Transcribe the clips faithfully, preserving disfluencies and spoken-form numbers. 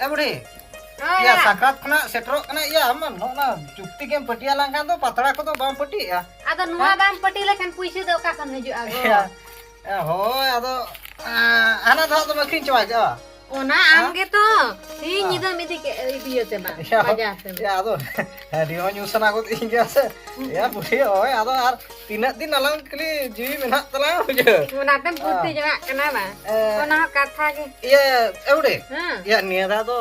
ᱮ ᱵᱩᱰᱷᱤ, ᱦᱳᱭ, ᱭᱟ, ᱭᱟ᱾ ᱥᱟᱠᱨᱟᱛ ᱠᱷᱚᱱᱟᱜ ᱥᱮᱴᱮᱨᱚᱜ ᱠᱟᱱᱟ, ᱭᱟ, ᱟᱢ ᱱᱚᱜᱼᱚ ᱱᱟ ᱪᱩᱠᱛᱤ ᱜᱮᱢ ᱯᱟᱹᱴᱤᱭᱟ ᱞᱟᱝ ᱠᱷᱟᱱ ᱫᱚ ᱯᱟᱛᱲᱟ ᱠᱚᱫᱚ ᱵᱟᱢ ᱯᱟᱹᱴᱤᱭᱮᱜᱼᱟ᱾ ᱟᱫᱚ ᱱᱚᱣᱟ ᱦᱮᱸ? ᱵᱟᱢ ᱯᱟᱹᱴᱤ ᱞᱮᱠᱷᱟᱱ ᱯᱩᱭᱥᱟᱹ ᱫᱚ ᱚᱠᱟ ᱠᱷᱚᱱ ᱦᱤᱡᱩᱜᱼᱟ ᱜᱚ? ᱭᱟ, ᱭᱟ, ᱦᱳᱭ, ᱟᱫᱚ, ᱟᱸ, ᱦᱟᱱᱟ ᱫᱚ ᱦᱟᱸᱜ ᱫᱚᱢ ᱟᱹᱠᱷᱨᱤᱧ ᱪᱟᱵᱟ ᱠᱮᱜᱼᱟ? ᱚᱱᱟ ᱟᱢ ᱦᱮᱸ? ᱜᱮᱛᱚ ᱛᱤᱦᱤᱧ ᱦᱮᱸ᱾ ᱧᱤᱫᱟᱹᱢ ᱤᱫᱤ ᱠᱮᱜ, ᱤᱫᱤᱭᱟᱹ ᱥᱮ ᱵᱟᱝ ᱭᱟ, ᱵᱟᱡᱟᱨ ᱥᱮᱫ? ᱭᱟ, ᱟᱫᱚ ᱦᱟᱺᱰᱤ ᱦᱚᱸ ᱧᱩ ᱥᱟᱱᱟ ᱜᱚᱫ ᱤᱧ ᱜᱮᱭᱟ ᱥᱮ᱾ ᱭᱟ, ᱵᱩᱰᱷᱤ, ᱦᱳᱭ, ᱟᱫᱚ ᱟᱨ ᱛᱤᱱᱟᱹᱜ ᱫᱤᱱ ᱟᱞᱟᱝ ᱠᱷᱟᱹᱞᱤ ᱡᱤᱣᱤ ᱢᱮᱱᱟᱜ ᱛᱟᱞᱟᱝᱟ, ᱵᱩᱡᱷᱟᱹᱣ? ᱚᱱᱟᱛᱮᱢ ᱯᱷᱩᱨᱛᱤ ᱦᱮᱸ᱾ ᱡᱚᱝᱟᱜ ᱠᱟᱱᱟ ᱵᱟᱝ? ᱮ, ᱚᱱᱟ ᱦᱚᱸ ᱠᱟᱛᱷᱟ ᱜᱮ᱾ ᱤᱭᱟᱹ, ᱮ ᱵᱩᱰᱷᱤ, ᱦᱮᱸ᱾ ᱭᱟ, ᱱᱤᱭᱟᱹ ᱫᱷᱟᱣ ᱫᱚ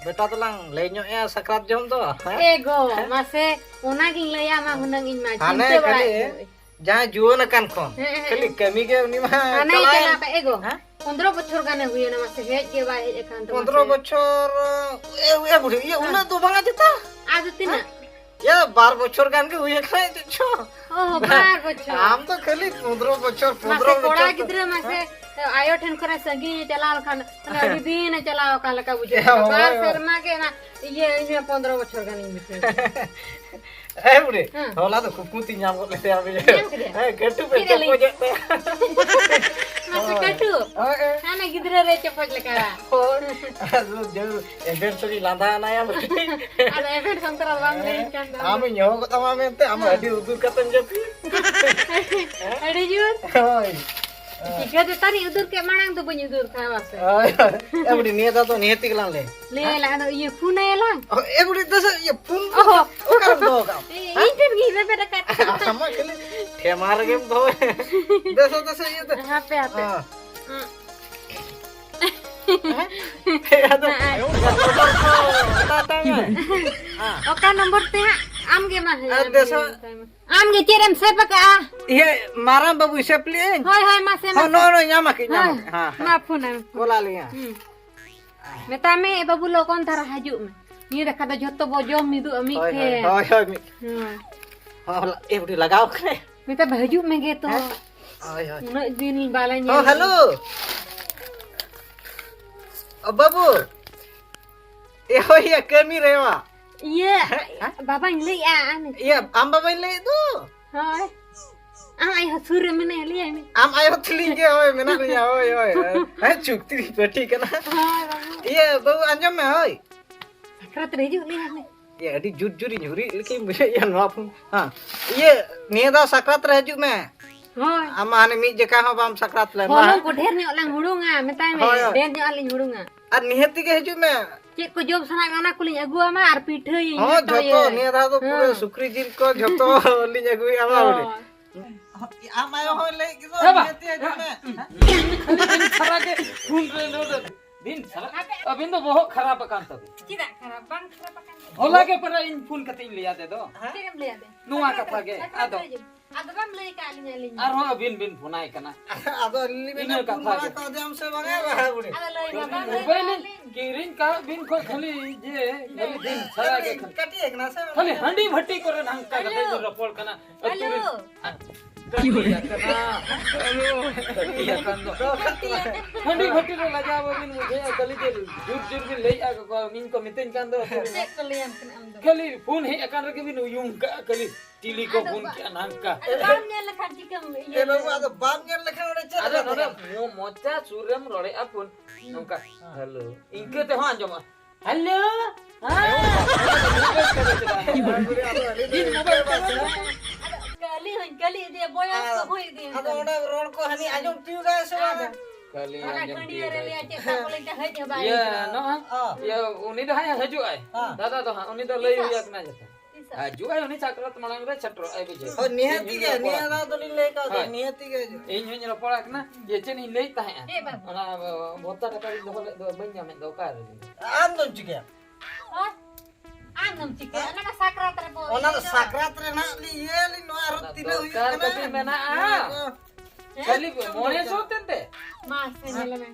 ᱵᱮᱴᱟ ᱫᱚᱞᱟᱝ ᱞᱟᱹᱭ ᱧᱚᱜ ᱮᱭᱟ ᱥᱟᱠᱨᱟᱛ ᱡᱚᱢ ᱫᱚ᱾ ᱮ ᱜᱚ, ᱢᱟᱥᱮ, ᱚᱱᱟᱜᱤᱧ ᱞᱟᱹᱭᱟ ᱢᱟ ᱦᱩᱱᱟᱹᱝ ᱤᱧ ᱢᱟ ᱦᱟᱱᱮ ᱪᱤᱱᱛᱟᱹ ᱠᱷᱟᱹᱞᱤ ᱵᱟᱲᱟᱭᱮᱫ ᱠᱚᱣᱟᱹᱧ᱾ ᱡᱟᱦᱟᱸᱭ ᱡᱩᱣᱟᱹᱱ ᱟᱠᱟᱱ ᱠᱷᱚᱱ ᱦᱮᱸ, ᱦᱮᱸ, ᱠᱷᱟᱹᱞᱤ ᱦᱮᱸ᱾ ᱠᱟᱹᱢᱤ ᱜᱮ ᱩᱱᱤ ᱢᱟ ᱦᱟᱱᱮ ᱪᱟᱞᱟᱣᱮᱱ᱾ ᱪᱟᱞᱟᱣ ᱠᱟᱜ, ᱮ ᱜᱚ, ᱦᱮᱸ? ᱯᱚᱱᱫᱽᱨᱚ ᱵᱚᱪᱷᱚᱨ ᱜᱟᱱᱮ ᱦᱩᱭᱮᱱᱟ, ᱢᱟᱥᱮ ᱦᱮᱡ ᱜᱮ ᱵᱟᱭ ᱦᱮᱡ ᱟᱠᱟᱱ ᱛᱟᱢᱟ ᱯᱚᱱᱫᱽᱨᱚ ᱥᱮ? ᱵᱚᱪᱷᱚᱨ, ᱮ, ᱮ ᱵᱩᱰᱷᱤ, ᱤᱭᱟᱹ, ᱦᱮᱸ᱾ ᱩᱱᱟᱹᱜ ᱫᱚ ᱵᱟᱝᱟ ᱪᱮᱛᱟ? ᱟᱫᱚ ᱛᱤᱱᱟᱹᱜ? ᱦᱮᱸ? ᱤᱭᱟᱹ, ᱵᱟᱨ ᱵᱚᱪᱷᱚᱨ ᱜᱟᱱ ᱜᱮ ᱦᱩᱭ ᱟᱠᱟᱱᱟ ᱪᱮᱫ ᱪᱚ᱾ ᱚ, ᱵᱟᱨ ᱵᱚᱪᱷᱚᱨ᱾ ᱟᱢ ᱫᱚ ᱠᱷᱟᱹᱞᱤ ᱯᱚᱱᱫᱽᱨᱚ ᱵᱚᱪᱷᱚᱨ, ᱢᱟᱥᱮ ᱯᱚᱱᱫᱽᱨᱚ ᱠᱚᱲᱟ ᱵᱚᱪᱷᱚᱨ ᱫᱚ᱾ ᱜᱤᱫᱽᱨᱟᱹ ᱢᱟᱥᱮ ᱦᱮᱸ? ᱟᱭᱳ ᱴᱷᱮᱱ ᱠᱷᱚᱱᱟᱜ ᱥᱟᱺᱜᱤᱧ ᱮ ᱪᱟᱞᱟᱣ ᱞᱮᱠᱷᱟᱱ, ᱢᱟᱱᱮ ᱟᱹᱰᱤ ᱫᱤᱱ ᱮ ᱪᱟᱞᱟᱣ ᱟᱠᱟᱱ ᱞᱮᱠᱟ ᱵᱩᱡᱷᱟᱹᱜ ᱠᱟᱱᱟ᱾ ᱦᱳᱭ, ᱵᱟᱨ ᱦᱳᱭ᱾ ᱥᱮᱨᱢᱟ ᱜᱮ ᱚᱱᱟ ᱤᱭᱟᱹ, ᱤᱧ ᱢᱟ ᱯᱚᱱᱫᱽᱨᱚ ᱵᱚᱪᱷᱚᱨ ᱜᱟᱱᱤᱧ ᱵᱩᱡᱷᱟᱹᱣ ᱠᱮᱫᱟ᱾ ᱦᱮᱸ ᱵᱩᱰᱷᱤ, ᱦᱮᱸ᱾ ᱦᱚᱞᱟ ᱫᱚ ᱠᱩᱠᱢᱩ ᱛᱤᱧ ᱧᱟᱢ ᱜᱚᱫ ᱞᱮᱫᱮᱭᱟ, ᱵᱩᱡᱷᱟᱹᱣ᱾ ᱧᱟᱢ ᱠᱮᱫᱮᱭᱟ? ᱦᱮᱸ, ᱠᱟᱹᱴᱩᱵ ᱮ ᱪᱮᱫ ᱮ ᱞᱟᱹᱭ? ᱪᱚᱯᱚᱡᱮᱫ ᱛᱟᱭᱟ᱾ ᱢᱟᱥᱮ ᱦᱳᱭ᱾ ᱠᱟᱹᱴᱩᱵ? ᱦᱳᱭ, ᱦᱳᱭ᱾ ᱦᱟᱱᱮ ᱜᱤᱫᱽᱨᱟᱹ ᱨᱮ ᱪᱚᱯᱚᱡ ᱞᱮᱠᱟ᱾ ᱦᱳᱭ᱾ ᱟᱫᱚ ᱡᱟᱹᱨᱩᱲ ᱮᱵᱷᱮᱱ ᱥᱚᱸᱜᱮ ᱞᱟᱸᱫᱟ ᱟᱱᱟᱭᱟ ᱵᱩᱰᱷᱤ᱾ ᱟᱫᱚ ᱮᱵᱷᱮᱱ ᱥᱚᱱᱛᱚᱨ ᱵᱟᱢ ᱞᱟᱹᱭ ᱠᱟᱱ ᱫᱚ᱾ ᱟᱢᱤᱧ ᱦᱚᱦᱚ ᱜᱚᱫ ᱟᱢᱟ ᱢᱮᱱᱛᱮ, ᱟᱢ ᱦᱮᱸ᱾ ᱟᱹᱰᱤ ᱩᱫᱩᱨ ᱠᱟᱛᱮᱢ ᱡᱟᱹᱯᱤᱫ᱾ ᱟᱹᱰᱤ ᱡᱳᱨ? ᱦᱳᱭ᱾ ᱪᱤᱠᱟᱹ ᱛᱮ ᱛᱟᱨᱤᱧ ᱩᱫᱩᱨ ᱠᱮᱫ, ᱢᱟᱲᱟᱝ ᱫᱚ ᱵᱟᱹᱧ ᱩᱫᱩᱨ ᱠᱟᱜᱼᱟ, ᱢᱟᱥᱮ᱾ ᱦᱳᱭ, ᱦᱳᱭ᱾ ᱮ ᱵᱩᱰᱷᱤ, ᱱᱤᱭᱟᱹ ᱫᱷᱟᱣ ᱫᱚ ᱱᱤᱦᱟᱹᱛᱤ ᱜᱮᱞᱟᱝ ᱞᱟᱹᱭᱟ᱾ ᱞᱟᱹᱭ ᱦᱮᱸ? ᱟᱭᱟᱞᱟᱝ, ᱟᱫᱚ ᱤᱭᱟᱹ, ᱯᱷᱳᱱ ᱟᱭᱟᱞᱟᱝ᱾ ᱚ, ᱮ ᱵᱩᱰᱷᱤ, ᱫᱮᱥᱮ, ᱤᱭᱟᱹ, ᱯᱷᱳᱱ ᱫᱚ ᱚᱦᱚ᱾ ᱚᱠᱟᱨᱮᱢ ᱫᱚᱦᱚ ᱠᱟᱜᱼᱟ? ᱤᱧ ᱴᱷᱮᱱ ᱜᱤᱧ ᱨᱮᱵᱮᱫ ᱟᱠᱟᱫ᱾ ᱟᱢᱟᱜ ᱠᱷᱟᱹᱞᱤ ᱴᱷᱮᱢᱟ ᱨᱮᱜᱮᱢ ᱫᱚᱦᱚᱭᱟ᱾ ᱫᱮᱥᱮ, ᱫᱮᱥᱮ, ᱤᱭᱟᱹ ᱫᱚ᱾ ᱦᱟᱯᱮ, ᱦᱟᱯᱮ᱾ ᱦᱮᱸ᱾ ᱦᱮᱸ? ᱟᱫᱚ, ᱦᱮᱸ᱾ ᱦᱟᱛᱟᱣ ᱛᱟᱢᱟ᱾ ᱦᱮᱸ᱾ ᱚᱠᱟ ᱱᱚᱢᱵᱚᱨ ᱛᱮ ᱦᱟᱸᱜ? ᱟᱢ ᱜᱮ ᱢᱟ, ᱦᱮᱸ, ᱟᱨ ᱟᱢ ᱫᱮᱥ ᱜᱮ ᱦᱚᱸ᱾ ᱢᱮᱛᱟᱭ ᱢᱮ᱾ ᱟᱢ ᱜᱮ ᱪᱮᱫ ᱮᱢ ᱥᱮᱵᱷ ᱟᱠᱟᱜᱼᱟ? ᱤᱭᱟᱹ, ᱢᱟᱨᱟᱝ ᱵᱟᱹᱵᱩ ᱦᱤᱥᱟᱹᱵ ᱞᱮᱜ ᱟᱹᱧ᱾ ᱦᱳᱭ, ᱦᱳᱭ, ᱢᱟᱥᱮ, ᱦᱚᱸ, ᱢᱟᱥᱮ᱾ ᱱᱚᱜᱼᱚᱭ, ᱱᱚᱜᱼᱚᱭ ᱧᱟᱢ ᱟᱠᱟᱫ, ᱧᱟᱢ ᱦᱮᱸ, ᱟᱠᱟᱫ᱾ ᱦᱮᱸ, ᱦᱮᱸ᱾ ᱢᱟ ᱯᱷᱳᱱ ᱟᱭ ᱢᱮ᱾ ᱠᱚᱞ ᱟᱞᱤᱧᱟ᱾ ᱦᱩᱸ᱾ ᱢᱮᱛᱟᱭ ᱢᱮ, "ᱮ ᱵᱟᱹᱵᱩ, ᱞᱚᱜᱚᱱ ᱫᱷᱟᱨᱟ ᱦᱤᱡᱩᱜ ᱢᱮ᱾ ᱱᱤᱭᱟᱹ ᱫᱟᱠᱟ ᱫᱚ ᱡᱷᱚᱛᱚ ᱵᱚ ᱡᱚᱢ ᱢᱤᱫᱚᱜᱼᱟ ᱢᱤᱫ ᱦᱳᱭ, ᱦᱳᱭ, ᱴᱷᱮᱱ᱾" ᱦᱳᱭ, ᱦᱳᱭ, ᱢᱤᱫ ᱦᱮᱸ᱾ ᱦᱚᱸ, ᱦᱚᱞᱟ, ᱮ, ᱵᱩᱰᱷᱤ ᱞᱟᱜᱟᱣ ᱠᱟᱱᱟᱭ᱾ ᱢᱮᱛᱟᱭ ᱢᱮ, "ᱦᱤᱡᱩᱜ ᱢᱮᱜᱮ ᱛᱚ᱾ ᱦᱮᱸ? ᱦᱳᱭ, ᱦᱳᱭ᱾ ᱩᱱᱟᱹᱜ ᱫᱤᱱ ᱵᱟᱞᱮ ᱧᱮᱞ ᱦᱚᱸ, ᱦᱮᱞᱳ᱾ ᱚ, ᱵᱟᱹᱵᱩ᱾ ᱮ, ᱦᱳᱭ, ᱭᱟ, ᱠᱟᱹᱢᱤ ᱨᱮ ᱢᱟ᱾ ᱤᱭᱟᱹ, ᱦᱮᱸ? ᱦᱮᱸ? ᱵᱟᱵᱟᱧ ᱞᱟᱹᱭᱮᱜᱼᱟ, ᱟᱢ᱾ ᱤᱭᱟᱹ, ᱟᱢ ᱵᱟᱵᱟᱧ ᱞᱟᱹᱭᱮᱫ ᱫᱚ᱾ ᱦᱳᱭ᱾ ᱟᱢ ᱟᱭᱳ ᱥᱩᱨ ᱨᱮ ᱢᱮᱱᱟᱭᱟ, ᱞᱟᱹᱭᱟᱭ ᱢᱮ᱾ ᱟᱢ ᱟᱭᱳ ᱛᱟᱹᱞᱤᱧ ᱜᱮ, ᱦᱳᱭ, ᱢᱮᱱᱟᱜ ᱞᱤᱧᱟ, ᱦᱳᱭ, ᱦᱳᱭ, ᱦᱳᱭ᱾ ᱦᱮᱸ, ᱪᱩᱠᱛᱤ ᱯᱟᱹᱴᱤ ᱠᱟᱱᱟ᱾ ᱦᱳᱭ, ᱵᱟᱹᱵᱩ᱾ ᱤᱭᱟᱹ, ᱵᱟᱹᱵᱩ, ᱟᱸᱡᱚᱢ ᱢᱮ, ᱦᱳᱭ᱾ ᱥᱟᱠᱨᱟᱛ ᱨᱮ ᱦᱤᱡᱩᱜ ᱢᱮ ᱦᱟᱸᱜ᱾ ᱤᱭᱟᱹ, ᱟᱹᱰᱤ ᱡᱳᱨ ᱡᱳᱨᱤᱧ ᱦᱩᱨᱤᱡ ᱞᱮᱠᱟᱧ ᱵᱩᱡᱷᱟᱹᱣᱮᱫᱼᱟ ᱱᱚᱣᱟ ᱯᱷᱳᱱ᱾ ᱦᱮᱸ᱾ ᱤᱭᱟᱹ, ᱱᱤᱭᱟᱹ ᱫᱷᱟᱣ ᱥᱟᱠᱨᱟᱛ ᱨᱮ ᱦᱤᱡᱩᱜ ᱢᱮ᱾ ᱦᱳᱭ᱾ ᱟᱢ ᱢᱟ ᱦᱟᱱᱮ ᱢᱤᱫ ᱡᱚᱠᱷᱟ ᱦᱚᱸ ᱵᱟᱢ ᱥᱟᱠᱨᱟᱛ ᱞᱮᱱ᱾ ᱦᱚᱞᱚᱝ ᱠᱚ ᱰᱷᱮᱨ ᱧᱚᱜ ᱞᱟᱝ ᱦᱩᱲᱩᱝᱟ, ᱢᱮᱛᱟᱭ ᱢᱮ, ᱦᱳᱭ, ᱦᱳᱭ᱾ ᱰᱷᱮᱨ ᱧᱚᱜ ᱞᱤᱧ ᱦᱩᱲᱩᱝᱟ᱾ ᱟᱨ ᱱᱤᱦᱟᱹᱛᱤ ᱜᱮ ᱦᱤᱡᱩᱜ ᱢᱮ᱾ ᱪᱮᱫ ᱠᱚ ᱡᱚᱢ ᱥᱟᱱᱟᱭᱮᱫ ᱢᱮ, ᱚᱱᱟ ᱠᱚᱞᱤᱧ ᱟᱹᱜᱩᱣᱟᱢᱟ ᱟᱨ ᱯᱤᱴᱷᱟᱹᱭᱟᱹᱧ ᱦᱚᱸ, ᱡᱚᱛᱚ ᱡᱚᱛᱚᱭᱟᱹᱧ᱾ ᱱᱤᱭᱟᱹ ᱫᱷᱟᱣ ᱫᱚ ᱯᱩᱨᱟᱹ ᱦᱮᱸ᱾ ᱥᱩᱠᱨᱤ ᱡᱤᱞ ᱠᱚ ᱡᱚᱛᱚ ᱞᱤᱧ ᱟᱹᱜᱩᱭᱟ, ᱵᱟᱵᱟ᱾ ᱦᱳᱭ᱾ ᱟᱢ ᱟᱭᱳ ᱦᱚᱸᱭ ᱞᱟᱹᱭ ᱠᱮᱫᱟ, ᱮ ᱵᱟ, ᱱᱤᱦᱟᱹᱛᱤ ᱦᱤᱡᱩᱜ ᱢᱮ᱾ ᱠᱷᱟᱹᱞᱤ ᱫᱤᱱ ᱥᱟᱨᱟ ᱜᱮ ᱯᱷᱳᱱ ᱨᱮ ᱱᱚᱰᱮ᱾ ᱫᱤᱱ ᱥᱟᱨᱟ? ᱟᱹᱵᱤᱱ ᱫᱚ ᱵᱚᱦᱚᱜ ᱠᱷᱟᱨᱟᱯ ᱟᱠᱟᱱ ᱛᱟᱹᱵᱤᱱ᱾ ᱪᱮᱫᱟᱜ ᱠᱷᱟᱨᱟᱯ? ᱵᱟᱝ ᱠᱷᱟᱨᱟᱯ ᱟᱠᱟᱱ ᱛᱤᱧᱟ᱾ ᱦᱚᱞᱟ ᱜᱮ ᱯᱟᱨᱟ ᱤᱧ ᱯᱷᱳᱱ ᱠᱟᱛᱮ ᱤᱧ ᱞᱟᱹᱭ ᱟᱫᱮ ᱫᱚ᱾ ᱦᱮᱸ? ᱪᱮᱫ ᱮᱢ ᱞᱟᱹᱭ ᱟᱫᱮ? ᱱᱚᱣᱟ ᱠᱟᱛᱷᱟ ᱜᱮ᱾ ᱥᱟᱠᱨᱟᱛ ᱟᱫᱚ ᱨᱮ ᱦᱤᱡᱩᱜ᱾ ᱟᱫᱚ ᱵᱟᱢ ᱞᱟᱹᱭ ᱟᱠᱟᱫ ᱞᱤᱧᱟ ᱟᱹᱞᱤᱧ ᱢᱟ᱾ ᱟᱨᱦᱚᱸ ᱟᱹᱵᱤᱱ ᱵᱤᱱ ᱯᱷᱳᱱᱟᱭ ᱠᱟᱱᱟ᱾ ᱟᱫᱚ ᱟᱹᱞᱤᱧ ᱞᱤᱧ ᱤᱱᱟᱹ ᱢᱮᱱᱟ, ᱠᱟᱛᱷᱟ ᱯᱷᱳᱱ ᱜᱮ᱾ ᱵᱟᱲᱟ ᱠᱟᱣᱫᱮᱭᱟᱢ ᱥᱮ ᱵᱟᱝᱟ, ᱵᱟᱦᱟ ᱵᱩᱲᱦᱤ? ᱟᱫᱚ ᱞᱟᱹᱭ ᱢᱟ ᱵᱟᱝ ᱞᱟᱹᱭ ᱢᱳᱵᱟᱭᱤᱞ ᱠᱟᱜ ᱞᱤᱧ ᱞᱤᱧ᱾ ᱠᱤᱨᱤᱧ ᱠᱟᱜ ᱵᱤᱱ ᱠᱷᱚᱡ ᱠᱷᱟᱹᱞᱤ ᱡᱮ ᱠᱷᱟᱹᱞᱤ ᱫᱤᱱ ᱥᱟᱨᱟ ᱜᱮ ᱠᱷᱟᱹᱞᱤ᱾ ᱠᱟᱹᱴᱤᱡ ᱟᱠᱟᱱᱟ ᱥᱮ ᱵᱟᱝ? ᱠᱷᱟᱹᱞᱤ ᱦᱟᱺᱰᱤ ᱵᱷᱟᱹᱴᱤ ᱠᱚᱨᱮ ᱦᱟᱱᱠᱟ ᱠᱟᱛᱮ ᱦᱮᱞᱳ᱾ ᱵᱚᱱ ᱨᱚᱯᱚᱲ ᱠᱟᱱᱟ᱾ ᱟᱹᱛᱩ ᱨᱮ ᱦᱮᱞᱳ᱾ ᱠᱟᱹᱴᱤᱡ ᱟᱠᱟᱱᱟ᱾ ᱠᱟᱹᱴᱤᱡ ᱟᱠᱟᱱ ᱫᱚ᱾ ᱦᱟᱺᱰᱤ ᱵᱷᱟᱹᱴᱤ ᱨᱮ ᱞᱟᱡᱟᱣ ᱵᱟᱵᱤᱱ ᱵᱩᱡᱷᱟᱹᱣᱮᱫᱼᱟ, ᱠᱷᱟᱹᱞᱤ ᱡᱮ ᱡᱳᱨ ᱡᱳᱨ ᱵᱤᱱ ᱞᱟᱹᱭᱮᱫᱼᱟ, ᱠᱚ ᱤᱧ ᱠᱚ ᱢᱤᱛᱟᱹᱧ ᱠᱟᱱ ᱫᱚ᱾ ᱪᱮᱫ ᱠᱚ ᱞᱟᱹᱭᱟᱢ ᱠᱟᱱᱟ ᱟᱢ ᱫᱚ? ᱠᱷᱟᱹᱞᱤ ᱯᱷᱳᱱ ᱦᱮᱡ ᱟᱠᱟᱱ ᱨᱮᱜᱮ ᱵᱤᱱ ᱩᱭᱩᱝ ᱠᱟᱜᱼᱟ, ᱠᱷᱟᱹᱞᱤ ᱴᱤᱞᱤ ᱠᱚ ᱟᱫᱚ ᱯᱷᱳᱱ ᱵᱟ-, ᱠᱮᱜᱼᱟ ᱱᱚᱝᱠᱟ᱾ ᱟᱫᱚ ᱵᱟᱢ ᱧᱮᱞ ᱞᱮᱠᱷᱟᱱ ᱪᱤᱠᱟᱹᱢ ᱤᱭᱟᱹ ᱮ ᱵᱟᱹᱵᱩ, ᱞᱮᱫᱟ? ᱟᱫᱚ ᱵᱟᱢ ᱧᱮᱞ ᱞᱮᱠᱷᱟᱱ ᱚᱸᱰᱮ ᱪᱮᱫ ᱟᱫᱚ ᱞᱮᱠᱟ ᱱᱚᱰᱮ ᱛᱟᱦᱮᱸ? ᱢᱚ-, ᱢᱚᱪᱟ ᱥᱩᱨ ᱨᱮᱢ ᱨᱚᱲᱮᱫᱼᱟ ᱯᱷᱳᱱ, ᱱᱚᱝᱠᱟ, ᱦᱮᱸ᱾ ᱦᱮᱞᱳ, ᱤᱱᱠᱟᱹ ᱛᱮᱦᱚᱸ ᱟᱸᱡᱚᱢᱚᱜᱼᱟ᱾ ᱦᱮᱞᱳ, ᱦᱮᱸ᱾ ᱟᱫᱚ ᱟᱹᱞᱤᱧ ᱫᱚ ᱵᱤᱱ ᱢᱳᱵᱟᱭᱤᱞ ᱤᱱᱠᱟᱹ ᱠᱟᱱᱟ᱾ ᱵᱟᱝ᱾ ᱟᱫᱚ ᱠᱟᱹᱞᱤ ᱦᱚᱸᱧ ᱠᱟᱹᱞᱤ ᱤᱫᱤᱭᱟ, ᱵᱚᱭᱚᱥ ᱠᱚ ᱟᱫᱚ, ᱦᱩᱭ ᱤᱫᱤᱭᱮᱱ ᱟᱫᱚ ᱛᱟᱞᱤᱧᱟ᱾ ᱚᱸᱰᱮ ᱨᱚᱲ ᱠᱚ ᱦᱟᱹᱱᱤ ᱟᱸᱡᱚᱢ ᱛᱤᱭᱳᱜᱟᱭ ᱥᱮ ᱵᱟᱝ? ᱟᱫᱚ ᱠᱷᱟᱹᱞᱤ ᱚᱱᱟ ᱟᱸᱡᱚᱢ ᱜᱟᱹᱰᱭᱟᱹ ᱛᱤᱭᱳᱜ ᱨᱮ ᱞᱟᱹᱭᱟ ᱪᱮᱫ ᱛᱟᱠᱚ ᱞᱟᱹᱭ ᱛᱮ ᱦᱮᱡ ᱦᱚᱸ ᱵᱟᱭ ᱤᱭᱟᱹ, ᱦᱤᱡᱩᱜᱼᱟ᱾ ᱱᱚᱣᱟ, ᱦᱮᱸ᱾ ᱤᱭᱟᱹ, ᱩᱱᱤ ᱫᱚ ᱦᱟᱸᱜ ᱦᱤᱡᱩᱜᱼᱟᱭ᱾ ᱦᱮᱸ᱾ ᱫᱟᱫᱟ ᱫᱚ ᱦᱟᱸᱜ, ᱩᱱᱤ ᱫᱚ ᱞᱟᱹᱭ ᱛᱤᱥᱚᱜ? ᱦᱩᱭ ᱟᱠᱟᱱᱟ ᱡᱚᱛᱚ᱾ ᱛᱤᱥᱚᱜ? ᱦᱤᱡᱩᱜᱼᱟᱭ ᱩᱱᱤ ᱥᱟᱠᱨᱟᱛ ᱢᱟᱲᱟᱝ ᱨᱮ ᱥᱮᱴᱮᱨᱚᱜᱼᱟᱭ, ᱵᱩᱡᱷᱟᱹᱣ᱾ ᱦᱳᱭ, ᱱᱤᱦᱟᱹᱛᱤ ᱤᱧ ᱜᱮ, ᱨᱚᱯᱚᱲ ᱱᱤᱭᱟᱹ ᱠᱟᱱᱟ᱾ ᱫᱷᱟᱣ ᱫᱚᱞᱤᱧ ᱞᱟᱹᱭ ᱠᱟᱣᱫᱮᱭᱟ, ᱦᱳᱭ᱾ ᱱᱤᱦᱟᱹᱛᱤ ᱜᱮ ᱦᱤᱡᱩᱜ᱾ ᱤᱧ ᱦᱚᱸᱧ ᱨᱚᱯᱚᱲ ᱠᱟᱱᱟ, ᱡᱮ ᱪᱮᱫ ᱤᱧ ᱞᱟᱹᱭᱮᱫ ᱛᱟᱦᱮᱸᱜᱼᱟ᱾ ᱪᱮᱫ ᱵᱟᱹᱵᱩ? ᱚᱱᱟ, ᱵᱷᱚᱛᱟ ᱴᱟᱠᱟ ᱞᱤᱧ ᱫᱚᱦᱚ ᱞᱮᱫ ᱫᱚ, ᱵᱟᱹᱧ ᱧᱟᱢᱮᱫ ᱫᱚ, ᱚᱠᱟᱨᱮ? ᱟᱢ ᱫᱚᱢ ᱪᱤᱠᱟᱹᱭᱟ? ᱦᱳᱭ᱾ ᱟᱢ ᱫᱚᱢ ᱪᱤᱠᱟᱹᱭᱟ? ᱦᱮᱸ? ᱚᱱᱟ ᱢᱟ ᱥᱟᱠᱨᱟᱛ ᱨᱮ ᱵᱚ-, ᱚᱱᱟ ᱫᱚ ᱤᱭᱟᱹ ᱫᱚ᱾ ᱥᱟᱠᱨᱟᱛ ᱨᱮ ᱱᱟᱜ ᱞᱤᱧ ᱤᱭᱟᱹ ᱞᱤᱧ, ᱱᱚᱣᱟ ᱟᱨᱚ ᱚᱱᱟ ᱛᱤᱱᱟᱹᱜ ᱦᱩᱭᱩᱜ ᱫᱚᱨᱠᱟᱨ ᱠᱟᱱᱟ? ᱠᱟᱹᱴᱤᱡ ᱢᱮᱱᱟᱜᱼᱟ᱾ ᱱᱚᱣᱟ ᱠᱚ᱾ ᱦᱮᱸ? ᱠᱷᱟᱹᱞᱤ ᱢᱚᱬᱮ ᱥᱚ ᱛᱮᱱᱛᱮ? ᱢᱟ ᱥᱮ ᱦᱮᱸ? ᱧᱮᱞᱮ ᱢᱮ᱾